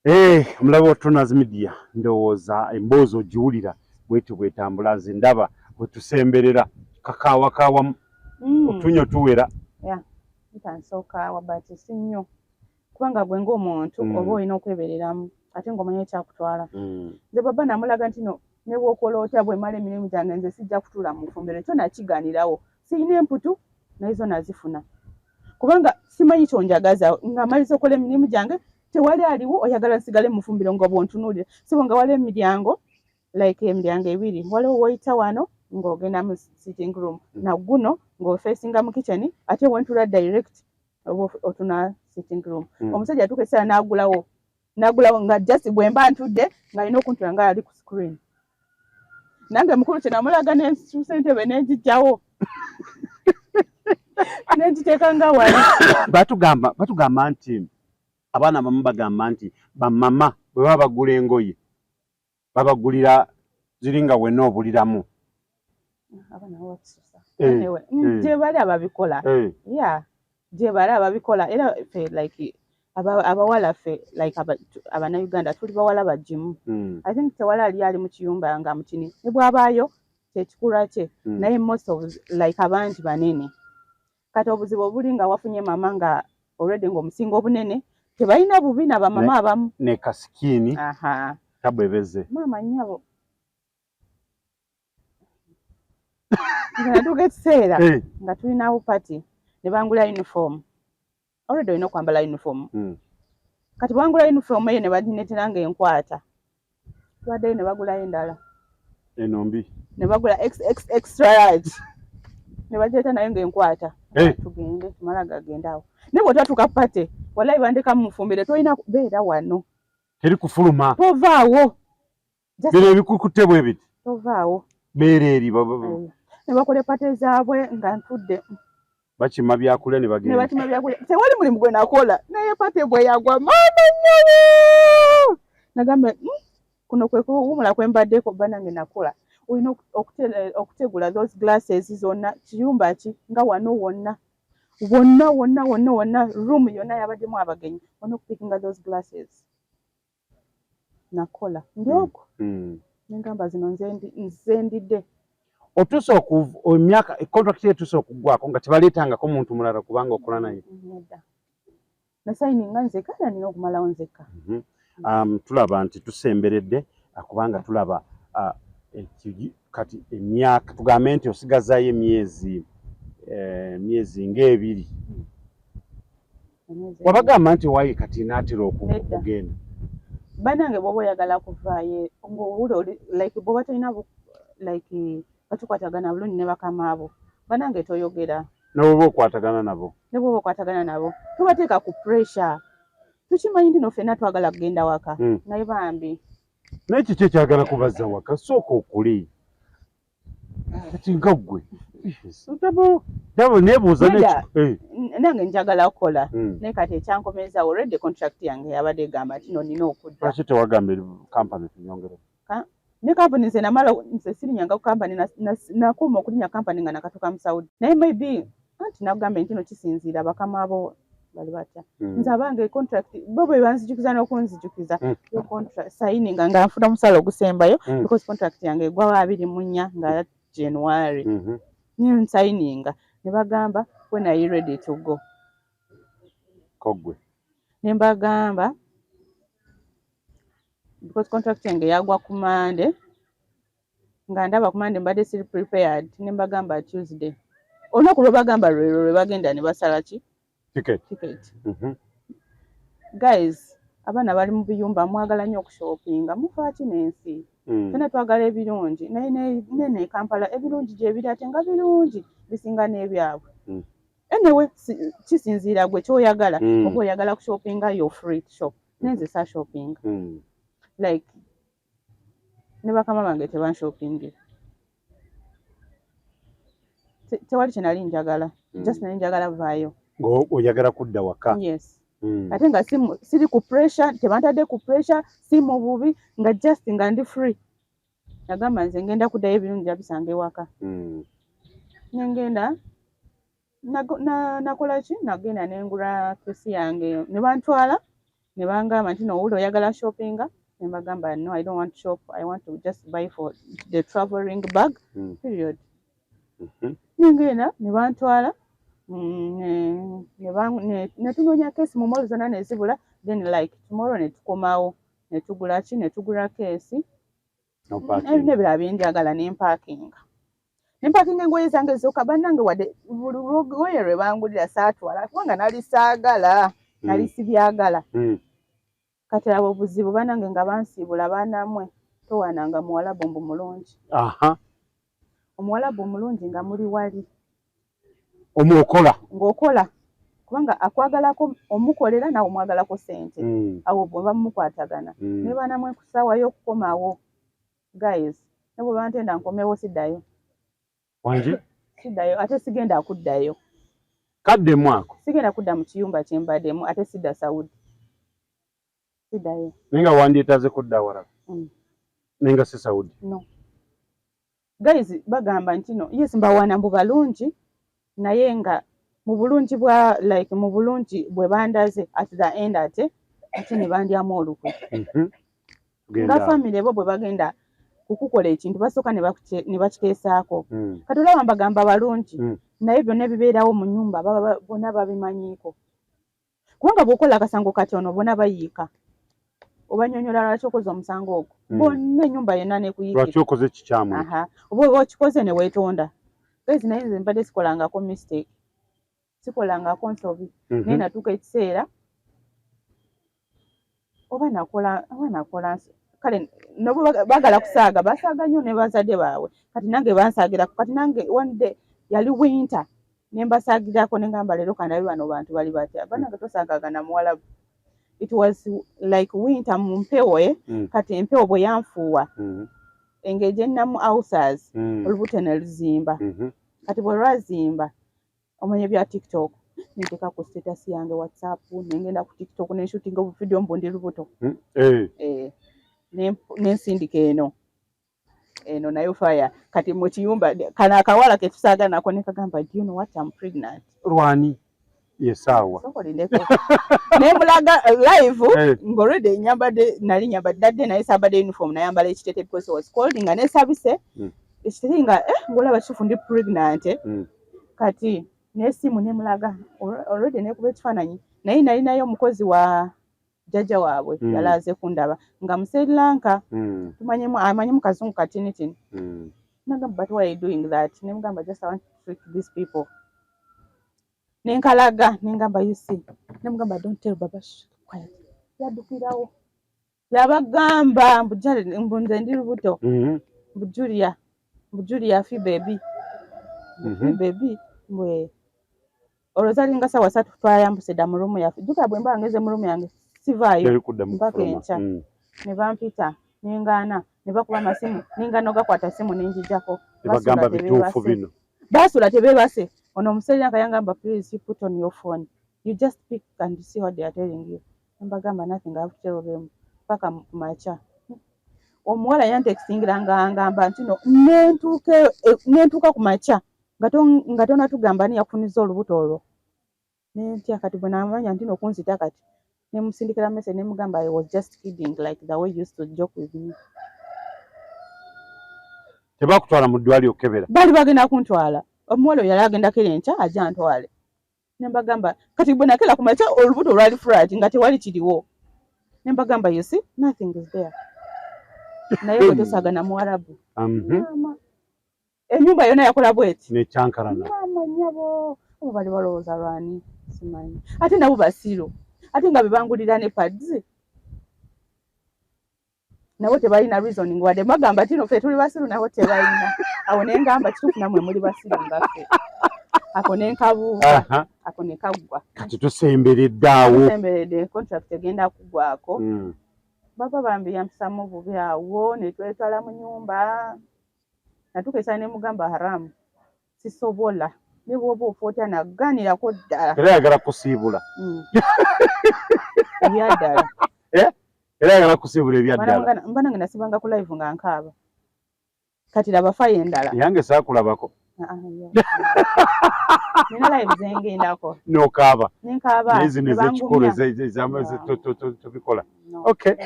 Eh, omulabe wa Tronas Media, ndowooza emboozi ogiwulira bwetyo bwetambula. Nze ndaba bwe tusemberera kakaawakaawamu. Otunyo tuwera. Ntansooka but si nnyo, kubanga gwe ng'omuntu oba olina okwebereramu, ate ng'omanyi ekyakutwala. Nze baba namulaga nti no ne bw'okola otya, bwe mala emirimu gyange, nze sijja kutuula mu nfumbiro. Ekyo nakigaanirawo. Sirina emputu, naye zo nazifuna, kubanga simanyi kyonjagaza. Nga maliza okukola emirimu gyange, tewali aliwo, oyagala nsigale mu fumbiro nga bw'ontunuulira sibo, nga waliwo emiryango, like emiryango ebiri. Waliwo woyita wano ng'ogenda mu sitting room, naguno ng'ofeesinga mu kitchen, ate wentula direct oba otuna sitting room. Omusajja atuuka ekiseera n'agulawo, n'agulawo nga just bwe mba ntudde ng'alina okuntula nga ali ku screen. Nange mukulu kye namulaga, nensusa entebe nengijjawo nengiteeka nga wali. Batugamba nti abaana abamu bagamba nti bamama bwe baba bagula engoye babagulira ziri nga wenna obuliramu. Abaana bakisusa. Eh, Anyway, eh. gye bali ababikola. Eh, Yeah, gye bali ababikola. Era ffe like Abawala ffe, like Abannayuganda, tuli bawala bagimu. I think tewali ali mu kiyumba nga mutini, ne bw'abaayo kyekikula kye. Naye most of, like, abangi banene. Kati obuzibu obuli nga wafunye mama nga already ng'omusinga obunene, tebalina bubi na bamama abamu. Ne ka skin. Aha. Tabwebeze. Maama nnyabo, nga natuuka ekiseera nga tulinawo party, ne bangula uniform. Already olina okwambala uniform. Kati bwangula uniform eyo ne bagineetera nga enkwata, tubaddeyo ne bagulayo endala. Eno mbi. Ne bagula xx extra large, ne bagireeta nayo ng'enkwata. Tugende tumala gagenda awo, naye bw'otatuuka party, wallahi bandeka mufumbire, tolina kubeera wano. Teri kufuluma. Tovaawo. Bino ebikukutte bwe biti. Tovaawo. Beera eri. Ne bakola party zaabwe nga ntudde. Bakima byakulya ne ne bagenda. Bakima byakulya, tewali mulimu gwe nakola. Naye party bwe yagwa, maama nnyo, nagamba, kuno kwe kuwumula kwe mbaddeko." Bannange, nakola. Olina okutegula those glasses zonna. Kiyumba ki nga wano wonna wonna wonna wonna wonna, room yonna yabaddemu abagenyi, olina okupikinga those glasses. Nakola ndi ogwo. Nengamba, zino nze ndidde. Otuuse emyaka contract etuuse okuggwako nga tebaleetangako muntu mulala kubanga okola naye? Nedda, nasayininga nzekka, era nina okumalawo nzekka. Tulaba nti tusemberedde, kubanga tulaba kati emyaka, tugambe nti osigazaayo emyezi ng'ebiri. Emyezi. Wabagamba nti waayi kati naatera Nedda. okugenda? Bannange, bw'oba oyagala kuvaayo ng'owulira oli like bw'oba tolina like batukwatagana bulungi ne bakama abo, bannange, toyogera. Nobwoba okwatagana nabo. Ne bw'oba okwatagana nabo, tubateeka ku pressure. Tukimanyi nti no ffenna twagala kugenda waka. Naye bambi. Naye kiki ekyagala kubazza waka? Sooka okule. Kati nga ggwe dabo nebuuza. Nedda. Nange njagala kukola. Naye kati ekyankomeza, already contract yange yabadde egamba nti no nina okudda. Lwaki tewagamba eri kampani tunyongere? Ne kampani nze namala, nze sirinyanga ku kampani, nakuuma okulinya kampani nga nakatuuka mu Saudi. Naye maybe anti nagambye nti no kisinziira bakama bo bali batya. Nze abange contract bo bwe banzijukiza n'okunzijukiza, yo contract signing nga nfuna omusala ogusembayo, because contract yange egwawo 24 nga January. Nensayininga ne bagamba, "When are you ready to go?" Koggwe. Ne mbagamba, because contract yange yagwa ku Mande, nga ndaba ku Mande mbadde siri prepared, ne mbagamba Tuesday. Olunaku lwe bagamba lwelwo lwe bagenda ne basala ki? Ticket. Ticket. Guys, abaana bali mu biyumba, mwagala nnyo okushopinga, mufaaki n'ensi. Fena twagala ebirungi, naye nene e Kampala ebirungi gye biri, ate nga birungi bisinga n'ebyabwe. Anyway, kisinziira gwe kyoyagala. Oba oyagala kushopinga, you're free to shop, naye nze saashopinga. Like ne bakama bange tebanshopingira. Tewali kye nali njagala. Just nali njagala vaayo. Ng'oyagala kudda waka. Yes. Ate nga siri ku pressure, tebantadde ku pressure, si mu bubi, nga just nga ndi free. Nagamba nze ngenda kuddayo, ebirungi jabisanga ewaka. Nengenda nakola ki, nagenda nengula case yange, ne bantwala ne bangamba nti nowuli oyagala shoppinga, ne mbagamba, "No, I don't want to shop. I want to just buy for the traveling bag." Period. Nengenda ne bantwala, ne tunoonya case mu mall zonna ne zibula. Then like tomorrow ne tukomawo, ne tugula ki, ne tugula case. No parking. N'ebirala byenjagala, nempakinga, nempakinga engoye zange zokka. Bannange, wadde buli lugoye lwe bangulira saatwala, kubanga nali saagala, nali sibyagala. Kati abo obuzibu, bannange, nga bansiibula. Baanamwe, towaananga muwalabu mbu mulungi. Omuwalabu omulungi nga muli wali Omwokola. Ng'okola, kubanga akwagalako omukolera, naawe omwagalako ssente. Awo bwe bamukwatagana. Ne banamwe, ku ssaawa y'okukomawo, guys, ne bwe bantenda nkomewo, siddayo. Wangi. Siddayo, ate sigenda kuddayo. Kaddemu ako. Sigenda kudda mu kiyumba kye mbaddemu, ate sidda Saudi, siddayo. Naye nga wandyetaaze kudda awalala? Naye nga si Saudi? No, guys, bagamba nti no, yes, mbawaana mbu balungi, naye nga Mu bulungi bwa, like, mu bulungi bwe bandaze, at the end ate ne bandyamu olukwe. Tugenda Nga awo. family bo bwe bagenda kukukola ekintu, basooka ne bakiteesaako. Kati olaba mbagamba balungi, naye byonna ebibeerawo mu nnyumba baba bonna babimanyiiko, kubanga bw'okola akasango katono, bonna bayiika, obanyonyola lwaki okoze omusango ogwo. Bonna, ennyumba yonna nekuyiikira. Lwaki okoze ekikyamu? Aha, oba okikoze ne weetonda. Guys, naye nze mbadde sikolangako mistake, sikolangako nsobi, naye natuuka ekiseera oba nakola kale nobo baagala kusaaga, basaaga nnyo ne bazadde baabwe. Kati nange bansaagirako. Kati nange one day yali winter, ne mbasaagirako, ne ngamba, "Leero kandabe bano bantu bali batya." Banange, tosaagaga na muwalabu. It was like winter mu mpewo, eh? Kati empewo bwe yanfuuwa, engeri gye nnamu ulcers, olubuto ne luzimba. Kati bwe lwazimba, omanya bya TikTok, nenteeka ku status yange WhatsApp, nengenda ku TikTok, nenshootinga obuvidiyo mbu ndi lubuto. Eh, nensindika eno eno nayo fire. Kati mu kiyumba kano akawala ketusaaga nako ne kagamba, "Do you know what? I'm pregnant." Lwani yesaawa? Sooka olindeko. Nemulaga live ng'already nyambadde, nali nyambadde dadde, naye saabadde uniform, nayambala ekitete because it was cold, nga nesabise ekitete, nga ng'olaba kituufu ndi pregnant. Kati n'essimu nemulaga already nekuba ekifaananyi, naye nalinayo omukozi wa jjajja waabwe, yalaaze kundaba nga mu Sri Lanka. Tumanyemu, amanyi mu kazungu katinitini. Nagamba, "But why are you doing that?" Nemugamba, "Just I want to trick these people." Nenkalaga, nengamba, "You see?" Nemugamba, "Don't tell baba. Shh, quiet." Yaddukirawo, yabagamba mbu mbu nze ndi lubuto, mbu Julia, mbu Julia fi baby, mbu fi baby. Mbwe olwo zalinga sawa 3, twayambuse dda mu room yaffe. Jjuka bwe mba ngeze mu room yange sivaayo Teri kuddamu mpaka kufuluma. enkya. Ne bampita, nengaana, ne bakuba amasimu, nengaana ogakwata simu, nenjijjako. Tebagamba Basula bituufu tebeebase. bino. Basula tebeebase. Ono omusajja yangamba, "Please, you put on your phone, you just pick and see what they are telling you." Mbagamba, "Nothing I have to tell them." Paka ku makya omuwala yantextingira nga ngamba nti no nentuuka ku makya nga tonatugamba ni yakufuniza olubuto olwo. Nentya. Kati bwe namanya nti nokunzita, kati nemusindikira message, nemugamba, "I was just kidding, like the way you used to joke with me." Tebakutwala mu ddwaliro okukebera? Baali bagenda kuntwala. Omuwala oyo yali agenda kera enkya ajja ntwale. Nembagamba, kati bwe nakera ku makya olubuto lwali flat, nga tewali kiriwo. Nembagamba, "You see, nothing is there." Naye bwe tosaaga na muwarabu. Maama, ennyumba yonna yakola bweti. Nekyankalana. Maama nnyabo, oba bali balowooza lwani simanyi. Ate nabo basiru, ate nga bebangulira ne pads, nabo tebalina reasoning. Wadde bagamba tino ffe tuli basiru, nabo tebalina. Awo nengamba, kituufu namwe muli basiru nga ffe. Ako nenkabuuka. Ako ne kaggwa. Kati tusemberedde awo. Tusemberedde, contract egenda kuggwako. Baba bambi yampisamu bubi awo, ne twetwala mu nyumba. Natuuka esaala ne mugamba, "Haramu, sisobola, ne bw'oba ofa otya nagaanirako ddala." Era yagala kusiibula. Ebyaddala. Era yagala kusiibula ebyaddala. Mba nange nasibanga ku live nga nkaaba. Kati laba fire endala. Yange saakulabako. Ah, ah, yeah. Nina live zengendako Nokaaba. Nenkaaba. Naye zino ne ez'ekikulu bangumya. tobikola. No, Okay.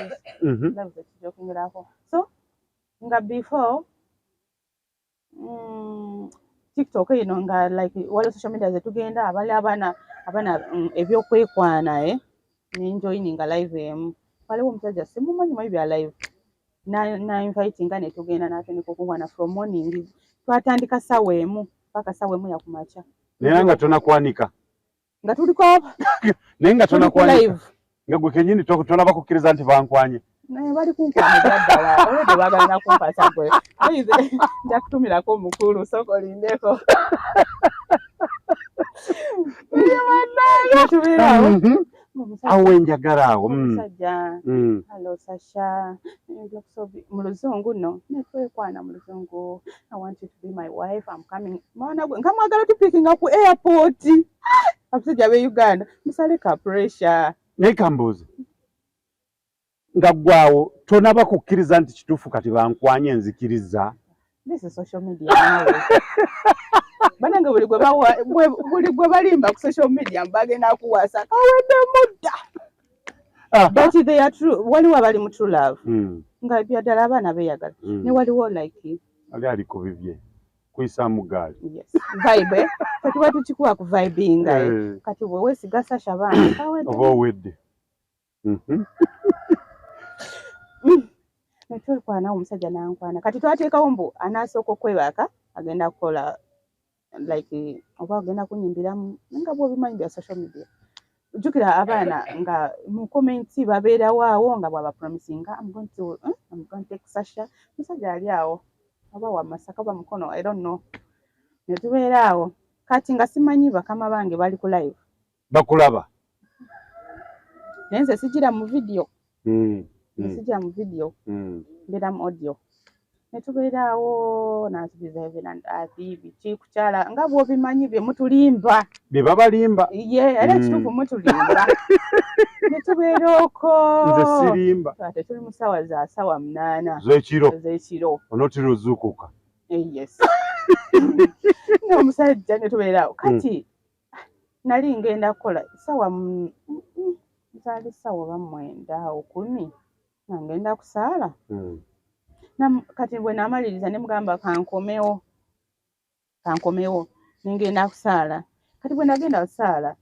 Live zetujokingerako. So nga before TikTok eno, nga like waliwo social media zetugenda, abali abaana ebyokwekwana, eh, nenjoininga live emu. Waliwo omusajja simumanyi manyi bya live, na invitinga, netugenda, natandika okunkwana from morning. Twatandika sawa 1 paka sawa 1 yakumakya. Naye nga tonakwanika? Nga tuliko. Naye nga Tuli ku tonakwanika? live. Nga gwe kenyini tonaba kukkiriza nti bankwanye? Naye bali kunkwana ebyaddala, olwedde baagala nakumpasa. Gwe nja kutumirako omukulu, sooka olindeko. Netubeeraawo. Awo wenjagala awo. Omusajja, "Hello Sasha, you look so mu luzungu nno, netwekwana mu luzungu. "I want you to be my wife. I'm coming." Mwana gwe, nga mwagala tupikinga ku airport. Ah, abasajja b'e Uganda musale ka pressure. Naye kambuuze, nga ggwawo tonaba kukkiriza nti kituufu kati bankwanye, nzikiriza? This is social media naawe. Banange, buli gwe balimba ku social media bagenda kuwasa, kawedde mudda. But they are true. Waliwo abali mu true love nga byaddala abaana beeyagala, ne waliwo like Ali ali ku bibye kuyisaamu gaali. Yes, vibe, eh? Kati tuba tukikuwa ku vibinga, eh. Kati bwe weesiga Sasha, baana, kawedde. Oba owedde. Netwekwana, omusajja nankwana. Kati twateekawo mbu anaasooka okwebaka agenda kukola like oba agenda kunyimbiramu, nga bw'obimanyi bya social media. Jjukira abaana nga mu comments babeerawo awo nga bw'abapromisinga, I'm going to take Sasha. Musajja ali awo oba wa Masaka oba Mukono, I don't know. Ne tubeera awo kati nga simanyi bakama bange bali ku live. Bakulaba. Naye nze sigira mu video. Sigira mu video, mbeera mu audio. Ne tubeera awo, nansuubiza heaven and earth, biki kukyala, nga bw'obimanyi bye mutulimba. Bye babalimba. Ye era kituufu mutulimba. Ne tubeera okwo. Nze sirimba. Ate tuli mu ssaawa za 8:00 z'ekiro. Ez'ekiro. Onootera ozuukuka. Eh, yes, n'omusajja ne tubeera awo. Kati nali ngenda kukola ssaawa zaali ssaawa oba 9 awo 10, nga ngenda kusaala. Kati bwe namaliriza ne mugamba kankomewo, kankomewo, nengenda kusaala. Kati bwe nagenda kusaala,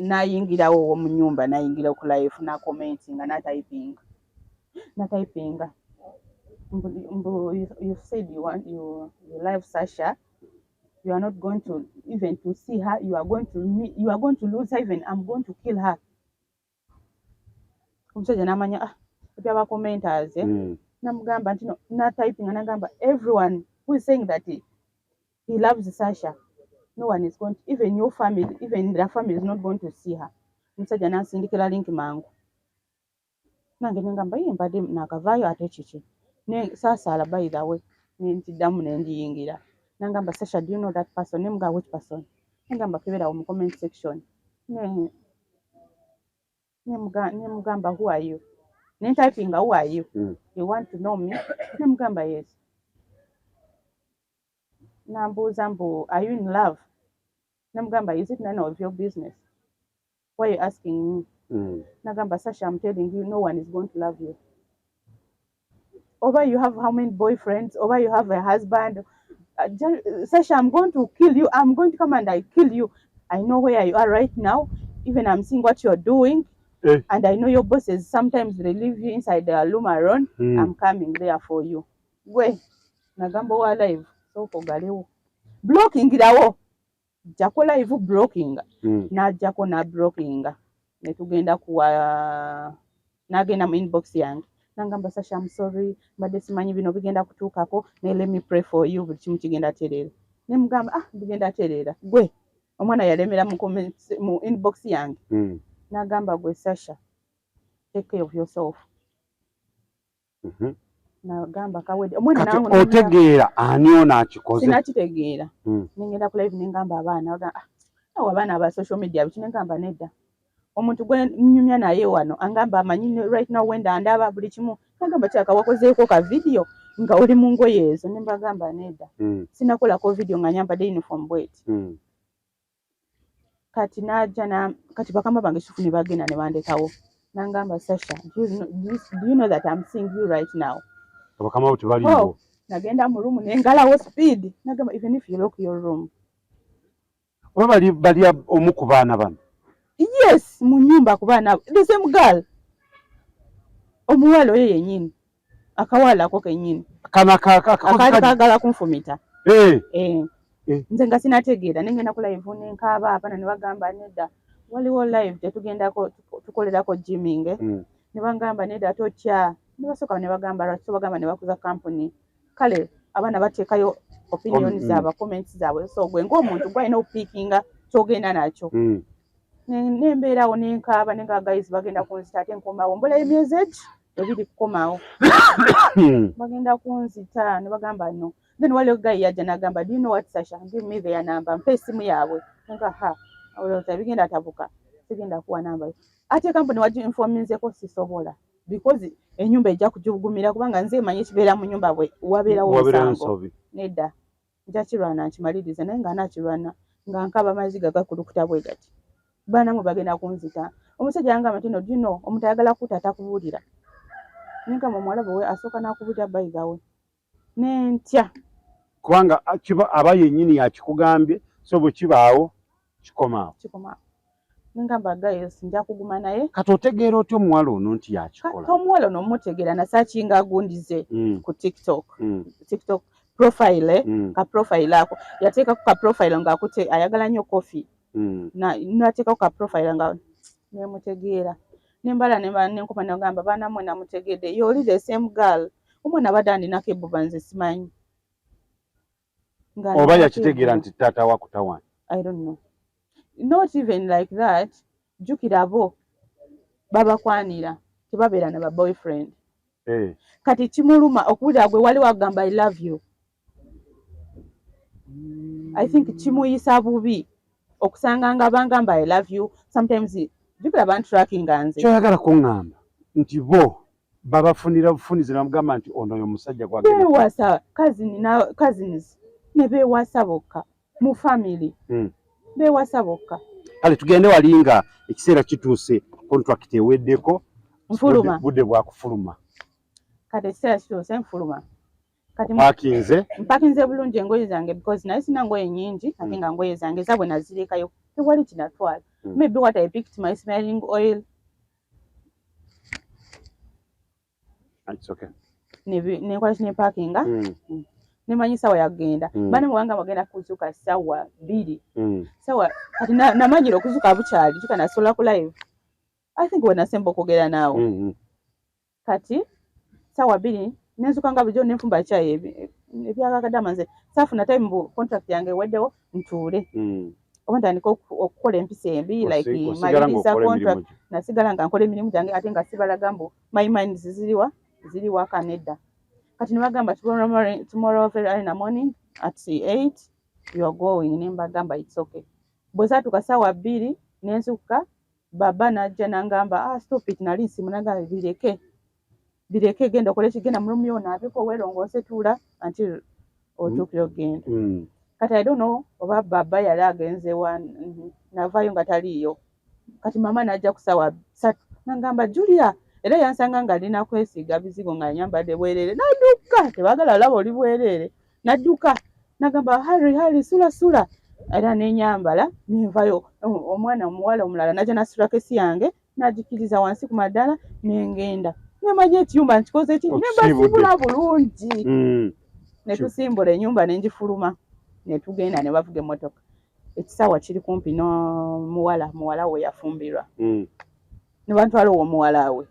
nayingirawo mu nyumba, nayingira ku live, nacommentinga, natypinga, natypinga mbu you said you want you love Sasha, you are not going to even to see her, you are going to meet, you are going to lose her, even I'm going to kill her. Omusajja n'amanya, ah, ebyaba commenters, eh? Namugamba nti no, natypinga nagamba, everyone who is saying that he loves Sasha, no one is going to, even your family, even their family is not going to see her. Omusajja nansindikira link mangu, nange nengamba, ye mbadde nakavaayo ate kiki? Ne saasaala, by the way, nenziddamu nengiyingira. Nangamba, "Sasha, do you know that person?" Nemugamba, "Which person?" Nengamba, "Keberawo mu comment section." Nemugamba, "Who are you?" Nentypinga, "Who are you?" "You want to know me?" Nemugamba, "Yes." Nambuuza mbu, "Are you in love?" Nemugamba, "Is it none of your business? Why are you asking me?" Nagamba, "Sasha, I'm telling you, no one is going to love you. Over you have how many boyfriends, over you have a husband. Sasha, I'm going to kill you. I'm going to come and I kill you. I know where you are right now. Even I'm seeing what you're doing." Eh. "And I know your bosses, sometimes they leave you inside the room alone. I'm coming there for you." Gwe, nagamba wa live, sooka ogalewo. Blockingirawo. Jjako live, blocking. N'ajjako na blockinga. Ne tugenda kuwa, n'agenda mu inbox yange. Nangamba, "Sasha, I'm sorry, mbadde simanyi bino bigenda kutuukako, naye let me pray for you, buli kimu kigenda tereera." Ne mugamba, "Ah, bigenda tereera." Gwe, omwana yalemera mu comments, mu inbox yange. N'agamba, "Gwe Sasha, take care of yourself." Nagamba kawedde. Omwana Kati nange otegeera ani ono akikoze? Sinakitegeera. Nengenda ku live nengamba abaana, bagamba, "Ah, awo abaana aba social media biki?" Nengamba, "Nedda, omuntu gwe nyumya naye wano angamba amanyi right now wenda ndaba buli kimu." Nagamba, "Kyaka wakozeeko ka video nga oli mu ngoye ezo?" Ne mbagamba, "Nedda, sinakolako video nga nyambadde uniform bweti." Kati n'ajja na kati bakama bange kituufu ne bagenda ne bandekawo. Nangamba, "Sasha, do you know that I'm seeing you right now?" Abakama bo tebaliiwo. Oh, nagenda mu room nengalawo speed. Nagamba, "Even if you lock your room." Oba bali bali omu ku baana bano? Yes, mu nyumba ku baana abo. The same girl, omuwala oyo yennyini, akawala ako kennyini. Kana akakozi akaali kaagala kunfumita. Eh, Eh. Eh. Nze nga sinategeera, nengenda ku live nenkaaba. Abaana ne bagamba, "Nedda, waliwo live tetugendako tukolerako gymming." Ne bagamba, "Nedda, totya." Ne basooka ne bagamba, "Lwaki tobagamba?" Ne bakuza company. Kale abaana bateekayo opinion zaabwe, comments zaabwe, so gwe ng'omuntu gwalina okupickinga kyogenda nakyo. Nembeerawo nenkaaba, nenga guys bagenda kunzita, ate nkomawo mbula emyezi egi 2 kukomawo. Bagenda kunzita. Ne bagamba, "No." Then waliwo guy yajja n'agamba, "Do you know what, Sasha? Give me their number, mpa esimu yaabwe." Nga ha, olowooza bigenda tabuka, sigenda kuwa namba yo. Ate kampuni waginforminzeko? Sisobola, because enyumba ejja kugigumira, kubanga nze manyi ekibeera mu nyumba bwe wabeerawo wabeerawo omusango. Ensobi. Nedda. Nja kirwana nkimalirize, naye nga naakirwana nga nkaba maziga gakulukuta bwe gati. Baana mwe bagenda kunzita. Omusajja yangamba nti no, do you know, omuntu ayagala kutta atakubuulira. Nengamba omuwala bwe asooka n'akubuulira, by the way, nentya. Kubanga kiba aba yennyini yakikugambye, so bwe kibaawo kikomaawo. Kikoma. Nengamba, guys, nja kuguma naye. Kati otegeera otya omuwala ono nti yakikola? Kati omuwala ono mutegeera nasearchinga gundize ku TikTok. TikTok profile, eh? Ka profile ako yateekako ka profile ng'akute ayagala nnyo coffee. Nateekako ka profile nga nemutegeera, nembala nenkoma nagamba, baana mmwe, namutegedde, yoli the same girl. Omwana abadde andinako ebbuba, nze simanyi. Nga Oba andinako yakitegeera ebbuba. nti taata wa kutawaanya? I don't know. Not even like that. Jjukira bo babakwanira, tebabeera na ba boyfriend. Kati kimuluma okuwulira gwe wali wagamba "I love you". I think kimuyisa bubi okusanga nga bangamba "I love you". Sometimes jjukira bantrackinga nze. Kyoyagala kuŋŋamba nti bo babafunira bufunizi namugamba nti ono oyo omusajja gwagenda Beewasa cousin na cousins ne beewasa bokka mu family. Beewasa bokka. Kale tugende wali nga ekiseera kituuse, contract eweddeko. Nfuluma. Budde bwakufuluma. Kati ekiseera kituuse, nfuluma. Kati Pakinze. Mpakinze bulungi engoye zange because naye sina ngoye nyingi ate nga ngoye zange zabwe nazirekayo, tewali kinatwala. Maybe what I picked, my smelling oil. It's okay. Nenkola ki, nempakinga. Nemanyi sawa yagenda. Bana mubanga bagenda kuzuka sawa 2. Sawa kati namanyira okuzuka bukyali kika nasola ku live, I think wenasemba okwogera naawe. Kati sawa 2 nenzuka nga bulijjo, nenfumba kyayi ebyakakadama. Nze saafuna time bu contract yange eweddewo ntuule oba ntandika okukola empisa embi like Osigala maliriza ng'okola contract. emirimu gyo. Nasigala nga nkola emirimu gyange ate nga sibalaga mbu my minds ziriwa, ziri waka, nedda. Kati nebagamba tomorrow morning, tomorrow very early in the morning at 8 you are going. Nembagamba it's okay. Bwe zaatuuka sawa 2 nenzuka, baba najja nangamba, "Ah, stop it." Nali nsimu, nagamba, "Bireke, bireke, genda okole kigenda mu room yo, onaabeko, weerongoose, tuula until otuukire okugenda." Kati I don't know oba baba yali agenze wa, navaayo nga taliiyo. Kati mama najja ku sawa 3 nangamba, "Julia." Era yansanga nga alina kwesiiga bizigo nga nyambadde bwereere. Nadduka, tebaagala laba oli bwereere. Nadduka nagamba, "Hurry, hurry, sula, sula." Era nenyambala nenvayo. Omwana omuwala omulala najja nasula kesi yange, nagikiriza wansi ku maddaala, nengenda. Nemanya ekiyumba nkikoze ki, nembasiibula bulungi. Ne tusimbula ennyumba, nengifuluma, ne tugenda ne bavuga emmotoka. Ekisaawa kiri kumpi n'omuwala, muwala we yafumbirwa. Ne bantwala owomuwala we.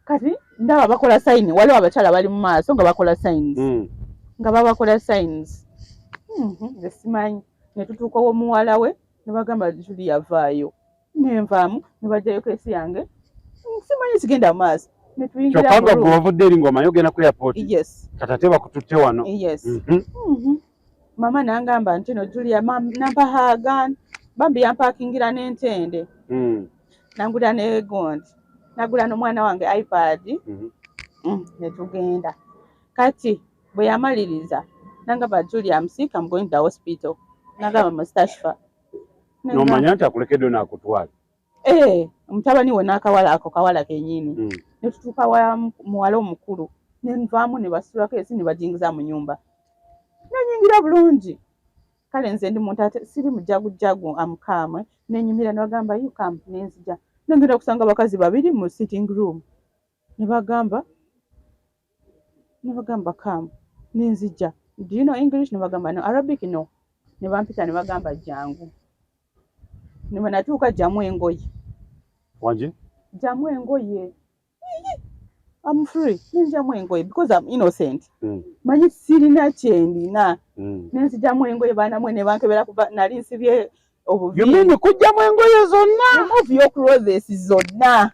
Kati ndaba bakola sign, waliwo abakyala bali mu maaso nga bakola signs. Nga babakola signs. Nze simanyi. Ne tutuuka owomuwala we, ne bagamba, "Juli, yavaayo." Nenvaamu, ne bajjayo case yange. Simanyi kigenda mu maaso, ne tuyingira Kyokka nga mu gwe room. wavudde eri ng'omanyi ogenda ku airport. Yes. Kati ate bakututte wano. Yes. Mama nangamba nti no Julia, nampa hagan bambi, yampakingira n'entende. Nangula ne gondi, nagula n'omwana wange iPad. Ne tugenda. Kati bwe yamaliriza nangamba, "Julia, I'm sick, I'm going to the hospital." Nagamba mustashfa. N'omanya nti akulekedde naakutwala. Eh, mutabani we n'akawala ako, kawala kennyini. Ne tutuuka wa muwala omukulu, nenvaamu, ne basulako ensi, ne bajingiza mu nyumba, nenyingira bulungi. Kale nze ndi muntu ate siri mujagujagu, amukaamwe, nenyumira. Ne bagamba, "You come." Nenzija, nengenda okusanga abakazi babiri mu sitting room, ne bagamba, "Come." Nenzija, "Do you know English?" Ne bagamba, "No." "Arabic?" "No." Ne bampita, ne bagamba, "Jangu." Ne bwe natuuka, "Jjamu engoye." Wangi? "Jjamu engoye." I'm free, nenjamu engoye because I'm innocent. Manyi sirina kyendina. Nenzijjamu engoye, baanamwe, ne bankebera kuva nali nsibye You obuviiri. mean kujjamu engoye zonna? Remove your clothes zonna,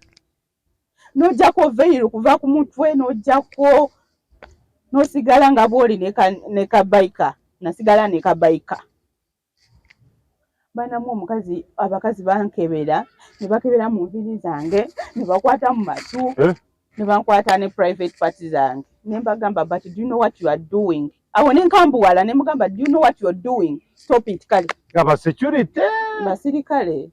n'ojjako veil kuva ku mutwe, n'ojjako, n'osigala nga bw'oli ne kabayika. Nasigala ne kabayika, banamu. Omukazi, abakazi bankebera, ne bakebera mu nviiri zange, ne bakwata mu matu. Eh? Ne bankwata ne private parts zange. Ne mbagamba, "But do you know what you are doing? Awo ne nkambuwala ne mugamba, "Do you know what you're doing? Stop it." Kale. Nga security? Basirikale.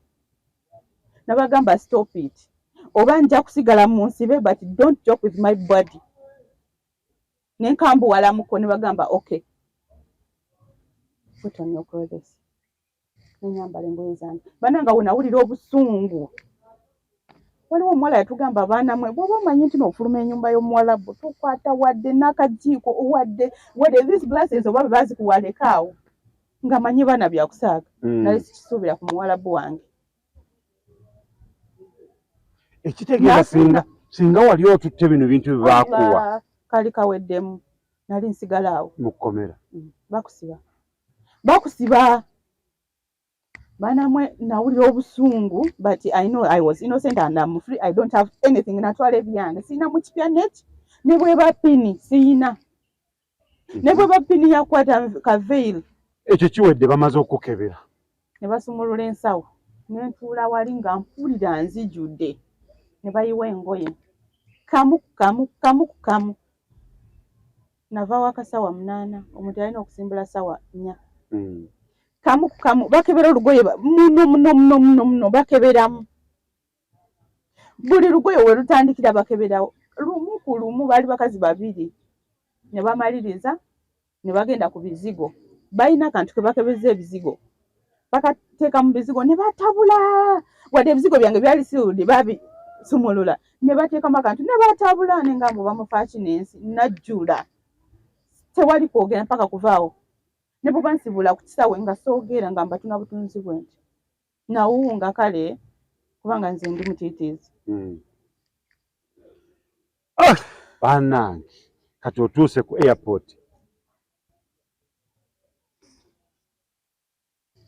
Nabagamba, "Stop it, oba nja kusigala mu nsibe, but don't joke with my body." Ne nkambuwalamuko ne bagamba, "Okay, put on your clothes." Nenyambala engoye zange. Bananga, we nawulira obusungu, waliwo omuwala yatugamba, "Abaana mwe, bw'oba omanyi nti noofuluma ennyumba y'omuwalabu, tokwata wadde n'akajiiko, wadde these glasses, oba bwe bazikuwalekaawo." Nga manyi baana byakusaaga. Nali sikisuubira ku muwalabu wange. Ekitegeeza singa wali otutte bino bintu bye baakuwa, Allah, kali kaweddemu, nali nsigala awo. Mu kkomera. Bakusiba, bakusiba. Baana mwe, nawulira obusungu, but I know I was innocent and I'm free. I don't have anything. Natwala ebyange, siyina mu kipya net, ne bweba pini siyina, ne bweba pini yakwata ka veil. Ekyo kiwedde, bamaze okukebera. Ne basumulula ensawo, ne ntuula wali nga mpulira nzijudde, ne bayiwa engoye kamu ku kamu, kamu ku kamu. Nava waka 8:00, omuntu alina okusimbula 4:00. Kamu ku kamu bakebera olugoye, muno muno muno muno muno, bakeberamu buli lugoye we lutandikira, bakeberawo lumu ku lumu. Baali bakazi babiri, ne bamaliriza ne bagenda ku bizigo. Balina akantu ke bakebeza ebizigo, bakateeka mu bizigo ne batabula. Wadde ebizigo byange byali sealed, babisumulula ne bateekamu akantu ne batabula. Ne ngamba, bamufaaki n'ensi najjula, tewali kwogera mpaka kuvaawo. Ne bwe bansibula ku kisaawe nga soogera, nga mbatuna butunzi bwe nti nawuwunga. Kale kubanga nze ndi mutiitiizi. Ah, bannange, kati otuuse ku airport.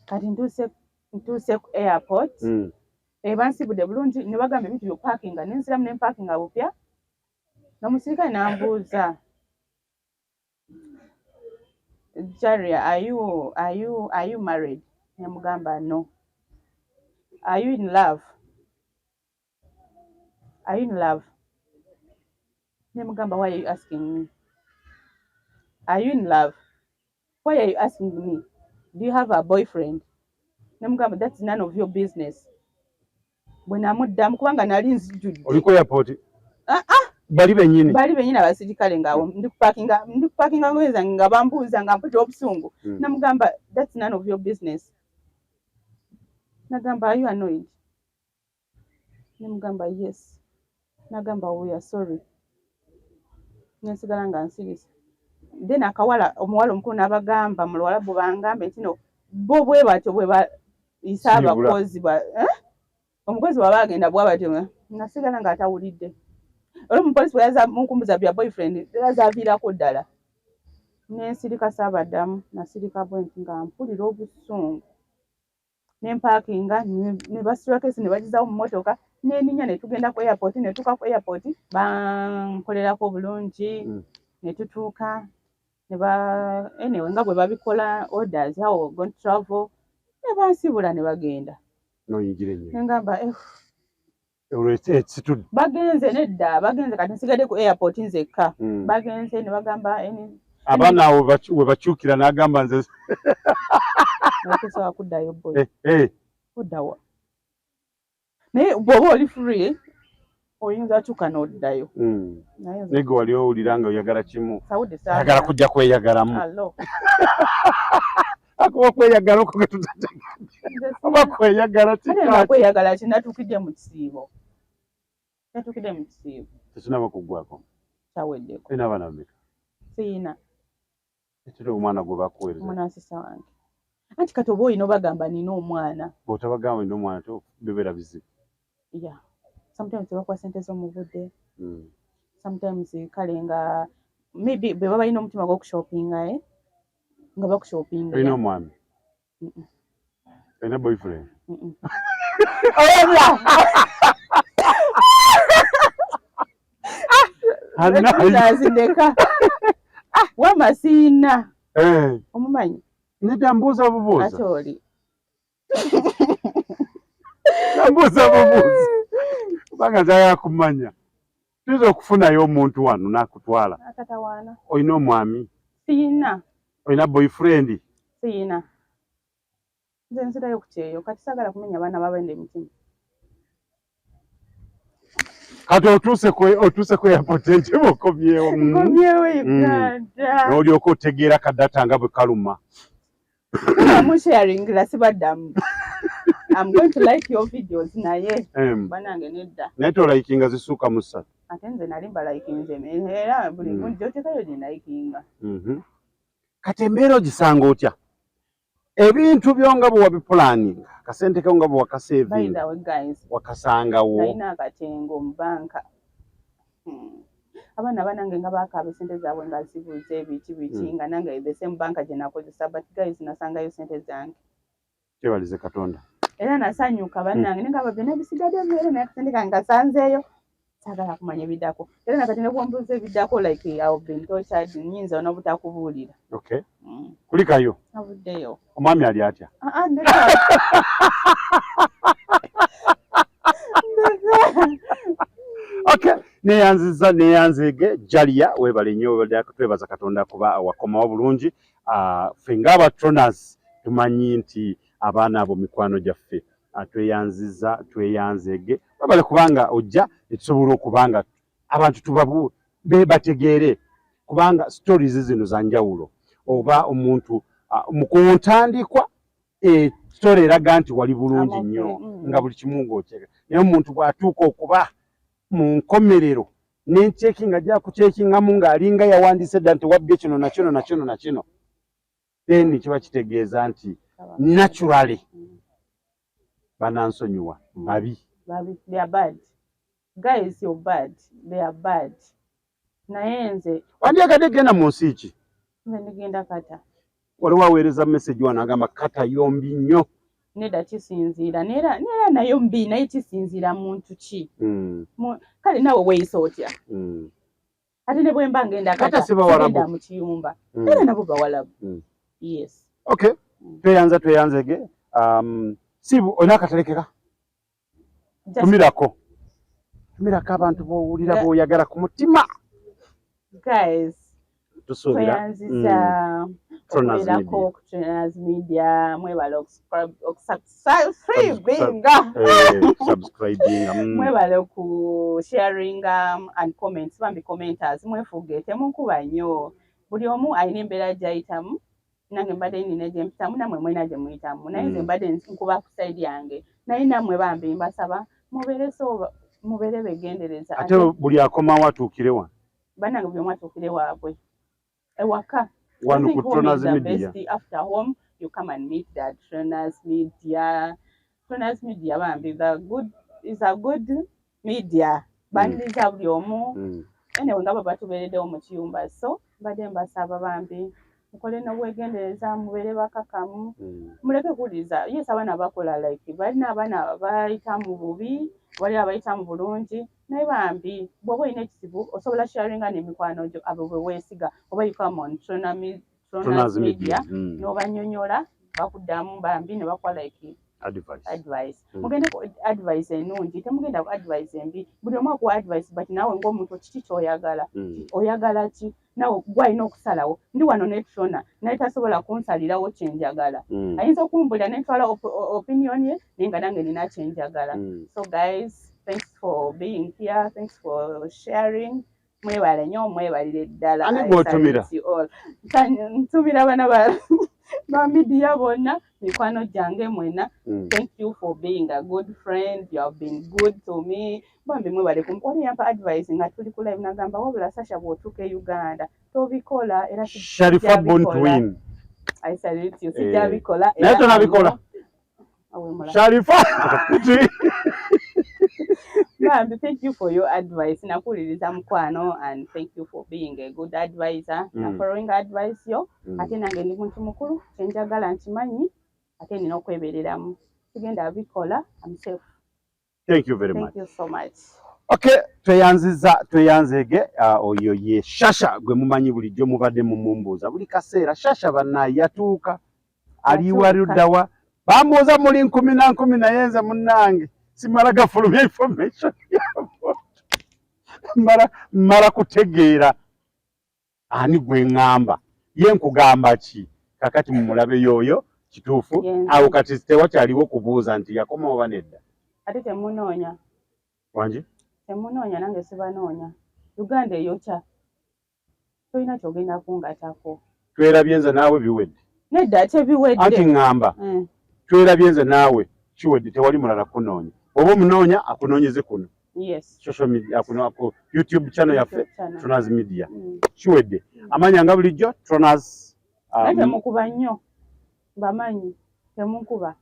Kati ntuuse ku airport. Bansibudde bulungi, ne bagamba ebintu byopaakinga, nenziramu ne mpaakinga bupya. N'omusirikale n'ambuuza, "Jaria, are you married?" Ne mugamba, "No." "Are you in love? Are you in love?" Ne mugamba, "Why are you asking me? Are you in love? Why are you asking me? Do you have a boyfriend?" Ne mugamba, "That's none of your business." Bwe namuddamu, kubanga nali nzijjudde. Oli ku airport? Ah, ah. Bali bennyini? Bali bennyini abasirikale, ngaawo ndi kupaakinga ngoye zange, nga bambuuza, nga mpulira obusungu. Namugamba, "That's none of your business." Nagamba, "Are you annoyed?" Nemugamba, "Yes." Nagamba, "We are sorry." Nensigala nga nsirise. Then akawala, omuwala omukulu n'abagamba mu Luwalabu, bangambe nti no bo bwe batyo bwe bayisa Siibula. abakozi ba, eh? Omukozi bw'aba agenda bwa batyo. Nasigala ng'atawulidde. Olwo omupoliisi bwe yaza munkumbuza bya boyfriend, era zaaviirako ddala nensirika, saabaddamu. Nasirika bwe nti nga mpulira obusungu, nempaakinga, ne basitula case ne bagizaawo mu mmotoka, neninya ne tugenda ku airport. Ne tuuka ku airport, bankolerako bulungi. Ne tutuuka ne ba, anyway, nga bwe babikola, orders, how we're going to travel, ne bansibula ne bagenda. Noyingira ennyonyi. Ne ngamba, "Eh." Olwo ekitudde. Bagenze nedda, bagenze. Kati nsigadde ku airport nzekka. Bagenze ne bagamba Abaana awo we bakyukira n'agamba, nze Tosobola kuddayo, boy. Eh, eh. Kuddawa? Naye bw'oba oli free, oyinza kyuka n'oddayo. Naye nze Naye gwe wali owulira nga oyagala kimu, Saudi ayagala saagala. kujja kweyagalamu. Alo. Akuba kweyagala okwo ge tutategedde. Nze Oba kweyagala Ate nga kika? kweyagala ki? Natuukidde mu kisiibo, natuukidde mu kisiibo. Tekinaba kuggwako. Kyaweddeko. Olina abaana bameka? Siyina. Ekiri omwana gwe bakuweereza? Omunansisa wange. Anti kati oba olina obagamba nina omwana. Bw'otabagamba olina omwana to bibeera bizibu. Yeah, sometimes tebakuwa sente z'omu budde. Sometimes kale nga maybe bwe baba balina omutima gw'okushoppinga, eh? Nga bakushoppinga. Olina omwami? Olina boyfriend? Mm-mm. Nazindeka wama siina. Eh, Omumanyi? Nedda, mbuuza bubuuza. Ate oli Mbuuza bubuuza kubanga njagala kumanya, tuyinza okufunayo omuntu wano n'akutwala. Atatawaana. Olina omwami? Siina. Olina boyfriend? Siyina. Nze nzirayo ku kyeyo, kati saagala kumenya baana babende emitima. Kati otuuse ku airport, Entebbe, okomyewo. Nkomyewo Uganda. N'olyoka otegeera ka data nga bwe kaluma. Musharingira, sibaddamu. I'm going to like your videos, naye banange nedda. Naye tolikinga zisuuka mu ssatu. Ate nze nali mbalikinze era buli gyotekayo gye nalikinga. Kati embeera ogisanga otya? Ebintu byo nga bwe wabipulaninga, akasente ko nga bwe wakasevinga, wakasangawo? Nalina akatengo mu banka. Abaana banange nga bakaaba esente zaabwe nga zibuuza ebiki biki, nga nange the same banka gye nakozesa, but guys, nasangayo sente zange. Kyebalize Katonda. Era nasanyuka bannange, naye nga byonna bisigadde bibeere, naye akasente kange kasanzeeyo. Saagala kumanya ebiddako, era nakati nekwambuuza ebiddako, like I've been tortured, nyinza n'obutakubuulira. Okay. Kulikayo. Avuddeyo. Omwami ali atya? Ah, ah, ndeka. Ndeka. Okay, neyanziza, neyanzeege. Jalia, weebale nnyo, weebale. Twebaza Katonda kuba wakomawo bulungi. Ffe ng'aba Tronas tumanyi nti abaana abo mikwano gyaffe. Tweyanziza, tweyanzeege, webale kubanga ojja netusobola okuba nga abantu tubabu be bategeere, kubanga stories zino za njawulo. Oba omuntu mu ku ntandikwa story eraga nti wali bulungi nnyo, nga buli kimu ng'okyeka, naye omuntu bw'atuuka okuba mu nkomerero nencheckinga, ajja kucheckingamu ng'alinga yawandiise dda nti wabbye kino na kino na kino na kino, then kiba kitegeeza nti naturally banansonyiwa, babi. Babi, they are bad guys, you're bad, they are bad. Naye nze Wandyagadde genda mu nsi ki? Nze ndigenda Qatar. Waliwo aweereza message wano agamba Qatar yombi nnyo. Nedda, kisinziira neera nayo mbi, naye kisinziira muntu ki. Kale naawe weeyisa otya? Ate ne bwe mba ngenda Qatar si Bawarabu? Sigenda mu kiyumba. Era nabo Bawalabu. Yes. Okay, tweyanza, tweyanzege. Sibu olina akatalekeka? Tumirako, tumirako abantu b'owulira b'oyagala ku mutima. Guys, Tusuubira tweyanziza Tronas okubeerako Media. Ku Tronas Media. Mwebale okusubscribinga. Subscribinga. Mwebale ku sharinga and comments. Bambi commenters, mwefuge, temunkuba nnyo. Buli omu alina embeera gy'ayitamu. Nange mbadde nina gye mpitamu, nammwe mulina gye muyitamu, naye nze mbadde nkuba ku side yange, naye nammwe bambi mbasaba mubeere, so mubeere begendereza. Ate buli akomawo atuukire wano. Bannange, buli omu atuukire waabwe ewaka. Wano ku Tronas Media. After home you come and meet the Tronas Media. Tronas Media bambi, the good is a good media, baniriza buli omu. Anyway, nga bwe batubeereddewo mu kiyumba, so mbadde mbasaba bambi mukole n'obwegendereza, mubeere bakakamu, muleke kuwuliriza. Yes, abaana bakola, like balina abaana bayita mu bubi, wali abayita mu bulungi, naye bambi bw'oba olina ekizibu osobola sharinga n'emikwano gyo, abo bwe weesiga, oba you come on Tronas Media n'obanyonyola, bakuddamu bambi ne bakuwa like advice. Advice. Mugende ku advice ennungi, temugenda ku advice embi. Buli omu akuwa advice, but naawe ng'omuntu kiki ky'oyagala? Oyagala ki? Naawe gwalina okusalawo. Ndi wano ne Trona, naye tasobola kunsalirawo kyenjagala. Ayinza okumbulira nentwala opinion ye, naye nga nange nina kyenjagala. So guys, thanks for being here, thanks for sharing. Mwebale nnyo, mwebalire ddala. Ani gw'otumira? Ntumira bana ba media bonna, mikwano gyange mwena. Thank you for being a good friend, you have been good to me. Bambi mwebale. Wali yampa advice nga tuli ku live, nagamba, "Wabula Sasha, bw'otuuka e Uganda tobikola." Era Sharifa Bontwin. I salute you. Sijabikola. Naye tonabikola. Sharifa. Bambi, thank you for your advice. Nakuwuliriza mukwano, and thank you for being a good advisor. Na following advice yo. Ate nange ndi muntu mukulu, kyenjagala nkimanyi, ate nina okwebereramu. Sigenda bikola, I'm safe. Thank you very Thank much. you so much. Okay, tweyanziza, tweyanzege. Oyo ye Shasha gwe mumanyi bulijjo, mubadde mumumbuuza buli kaseera. Shasha bannaye yatuuka, ali waluddawa? Bambuuza muli nkumi na nkumi, naye nze munnange simala gafulumya information, mala mala kutegeera ani gwe ŋŋamba. Ye nkugamba ki? Kakati mumulabe yooyo kituufu. Awo kati tewakyaliwo kubuuza nti yakoma oba nedda. Ate temunoonya. Wangi? Temunoonya, nange sibanoonya. Uganda eyokya, tolina kyogenda kungatako. Twerabye nze naawe, biwedde. Nedda, tebiwedde. Anti ŋŋamba twerabye nze naawe, kiwedde, tewali mulala kunoonya. Oba omunoonya akunoonyeze kuno. Yes. Social media kuno, ku YouTube channel yaffe. Channel. Tronas Media. Kiwedde. Amanya nga bulijjo Tronas. Naye temukuba nnyo, bamanyi temukuba.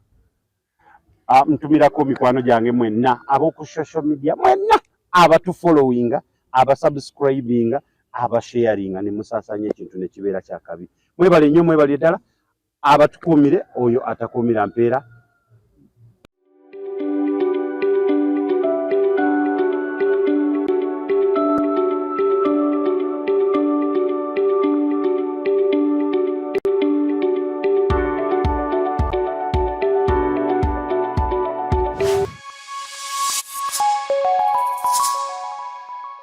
Ntumirako mikwano gyange mwenna ab'oku social media, mwenna abatufollowinga, abasubscribinga, abasharinga ne musaasanya ekintu ne kibeera kyakabi. Mwebale nnyo, mwebale ddala. Abatukuumire oyo atakuumira mpeera.